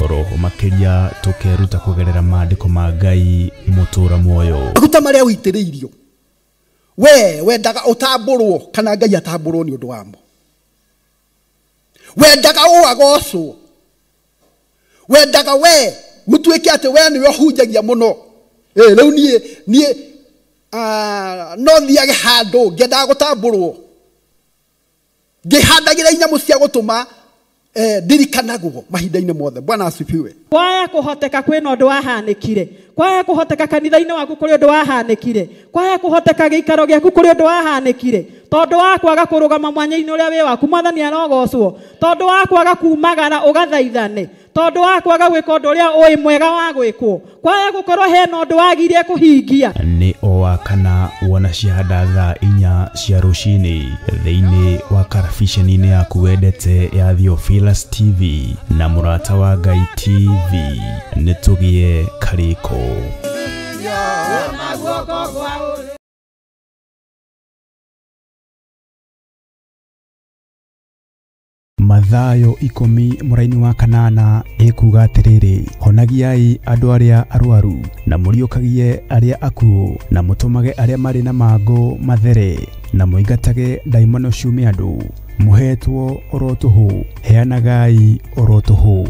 Roho makĩria tũkeruta kũgerera maandĩko ma Ngai mũtũra muoyo. Maguta marĩa ũitĩrĩirio we wendaga ũtambũrwo kana Ngai atambũrwo nĩ ũndũ wamo, wendaga ũagocwo, wendaga we gũtuĩke atĩ we nĩwe ũhunjagia mũno. Rĩu niĩ no thiage handũ ngĩendaga gũtambũrwo, ngĩhandagĩra inyamũ cia gũtũma ndirikanagwo mahinda-inĩ mothe. Bwana asifiwe. Kwaya kũhoteka kwĩna ũndũ wahanĩkire, kwaya kũhoteka kanitha-inĩ waku kũrĩ ũndũ wahanĩkire, kwaya kũhoteka gĩikaro gĩaku kũrĩ ũndũ wahanĩkire, tondũ wa kwaga kũrũgama mwanya-inĩ ũrĩa wĩ waku Mwathani arogocwo, tondũ wa kwaga kumagara ũgathaithane, tondũ wa kwaga gwĩka ũndũ ũrĩa ũĩ mwega wa gwĩkwo, kwaya gũkorwo hena ũndũ wagirie kũhingia. Nĩ o wa kana wona ciahanda thaa 4 cia rũcinĩ thĩinĩ wa karabiceni-inĩ yaku wendete ya Theophilus TV na Mũrata wa Ngai TV. Nĩ tũgĩe karĩko. Mathayo 10 mũraini wa 8 ĩkuga atĩrĩrĩ, honagiai andũ arĩa arwaru na mũriũkagie arĩa akuũ na mũtũmage arĩa marĩ na mangũ mathere na mũingatage ndaimono ciume andũ. Mũhetwo oro tũhũ, heanagai oro tũhũ.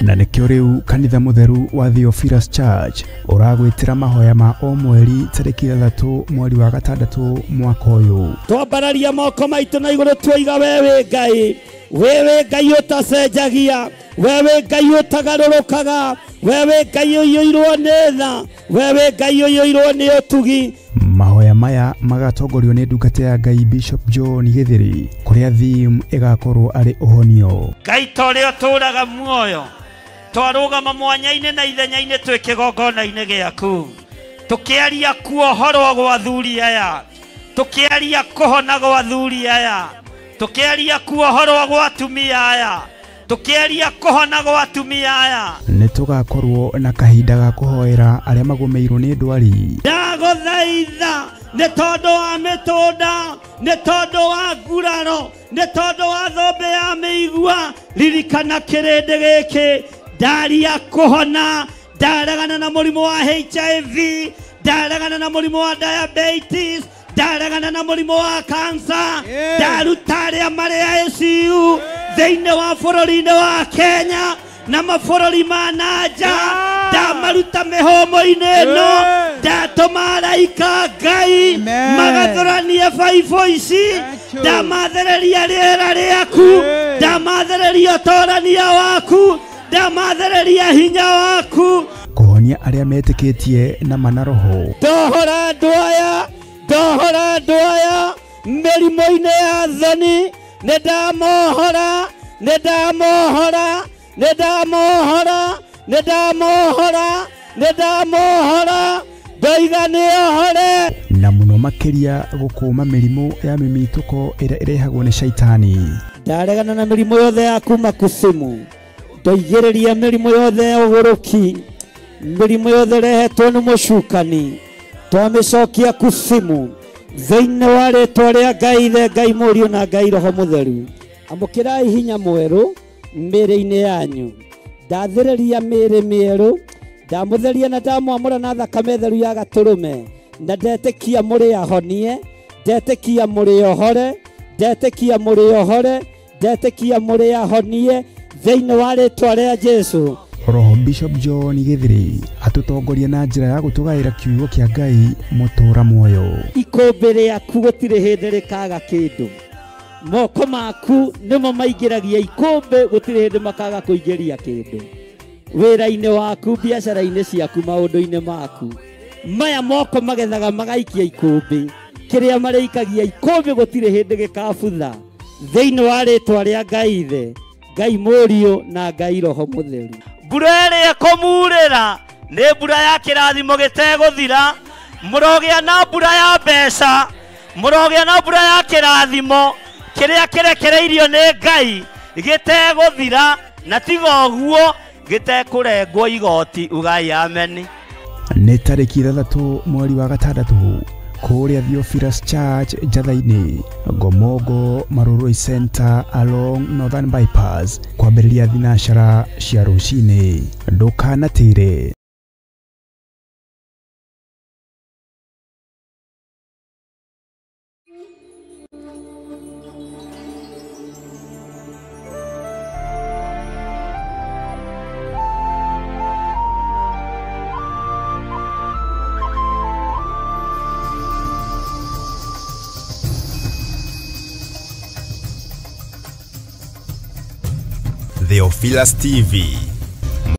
Na nĩkĩo rĩu kanitha mũtheru wa Theophilus Church ũragwĩtĩra mahoya ma o mweri tarĩki 3 mweri wa 6 mwaka ũyũ. Twambararia moko maitũ na igũrũ tuoiga wewe Ngai, wewe Ngai ũtacenjagia, wewe Ngai ũtagarũrũkaga, wewe Ngai ũiyũirwo nĩ tha, wewe Ngai ũiyũirwo nĩ ũtugi. Mahoya maya magatongorio nĩ ndungata ya Ngai Bishop John Githiri, kũrĩa theme ĩgakorwo arĩ ũhonio. Ngai ta ũrĩa ũtũũraga muoyo, twarũgama mwanya-inĩ na ithenya-inĩ twĩ kĩgongona-inĩ gĩaku, tũkĩaria kuohorwo gwa athuri aya, tũkĩaria kũhona gwa athuri aya, tũkĩaria kuohorwo gwa atumia aya, tũkĩaria kũhona gwa atumia aya. Nĩ tũgakorwo na kahinda ga kũhoera arĩa magũmĩirwo nĩ ndwari. Ndagũthaitha Nĩ tondũ wa mĩtũnda, nĩ tondũ wa nguraro, nĩ tondũ wa thũmbĩ ya mĩigua. Ririkana kĩrĩndĩ gĩkĩ, ndaria kũhona, ndaregana na mũrimũ wa HIV, ndaregana na mũrimũ wa diabetes, ndaregana na mũrimũ wa cancer, ndaruta arĩa marĩ ICU thĩinĩ wa bũrũri-inĩ wa Kenya na mabũrũri ma na nja, ndamaruta mĩhũmũ-inĩ ĩno, ndatũma araika Ngai magathũranie baibũ ici, ndamathereria rĩera rĩaku, ndamathereria ũtorania waku, ndamathereria hinya waku. Kũhonia arĩa metĩkĩtie na mana roho. Ndohora andũ aya, ndohora andũ aya mĩrimũ-inĩ ya thoni, nĩ ndamohora, nĩ ndamohora, nĩ ndamohora, nĩ ndamohora, nĩ ndamohora, ndoiga nĩohore. Na mũno makĩria gũkũma mĩrimũ ya mĩmitũko ĩrĩa ĩrehagwo nĩ shaitani. Ndaregana na mĩrimũ yothe ya kuma kusimu, ndoigĩrĩria mĩrimũ yothe ya ũgũrũki, mĩrimũ yothe ĩrehetwo nĩ mũcukani, twamĩcokia kusimu thĩinĩ wa rĩtwa rĩa Ngai Ithe, Ngai Mũriũ na Ngai Roho Mũtheru. Amũkĩrai hinya mwerũ mĩĩrĩ-inĩ yanyu, ndathĩrĩria mĩĩrĩ mĩerũ, ndamũtheria na ndamwamũra na thakame theru ya gatũrũme, na ndetĩkia mũrĩ ahonie, ndetĩkia mũrĩ ohore, ndetĩkia mũrĩ ohore, ndetĩkia mũrĩ ahonie thĩinĩ wa rĩtwa rĩa Jesũ. Roho Bishop John Gĩthiri atũtongoria na njĩra ya gũtũgaĩra kiugo kĩa Ngai mũtũra muoyo. Ikũmbĩ rĩaku gũtirĩ hĩndĩ rĩkaga kĩndũ, moko maku nĩmo maingĩragia ikũmbĩ, gũtirĩ hĩndĩ makaga kũingĩria kĩndũ. Wĩra-inĩ waku, biacara-inĩ ciaku, maũndũ-inĩ maku, maya moko magethaga magaikia ikũmbĩ, kĩrĩa marĩikagia ikũmbĩ gũtirĩ hĩndĩ gĩkabutha thĩinĩ wa rĩtwa rĩa Ngai Ithe, Ngai Mũriũ na Ngai Roho Mũtheru. Mbura ĩrĩa ĩkũmurĩra nĩ mbura ya kĩrathimo gĩtegũthira, mũrogĩa na mbura ya mbeca, mũrogĩa na mbura ya kĩrathimo kĩrĩa kĩrekereirio nĩ Ngai gĩtegũthira, na tiga ũguo gĩtekũrengwo igoti. Ugai ameni. Nĩ tarĩki 6 mweri wa 6 kũrĩa Theophilus Church Njatha-inĩ, Ngomongo Marurui Center along Northern Bypass, kwambĩrĩria thinacara cia rũcinĩ. Ndũkanatĩre. Theophilus TV.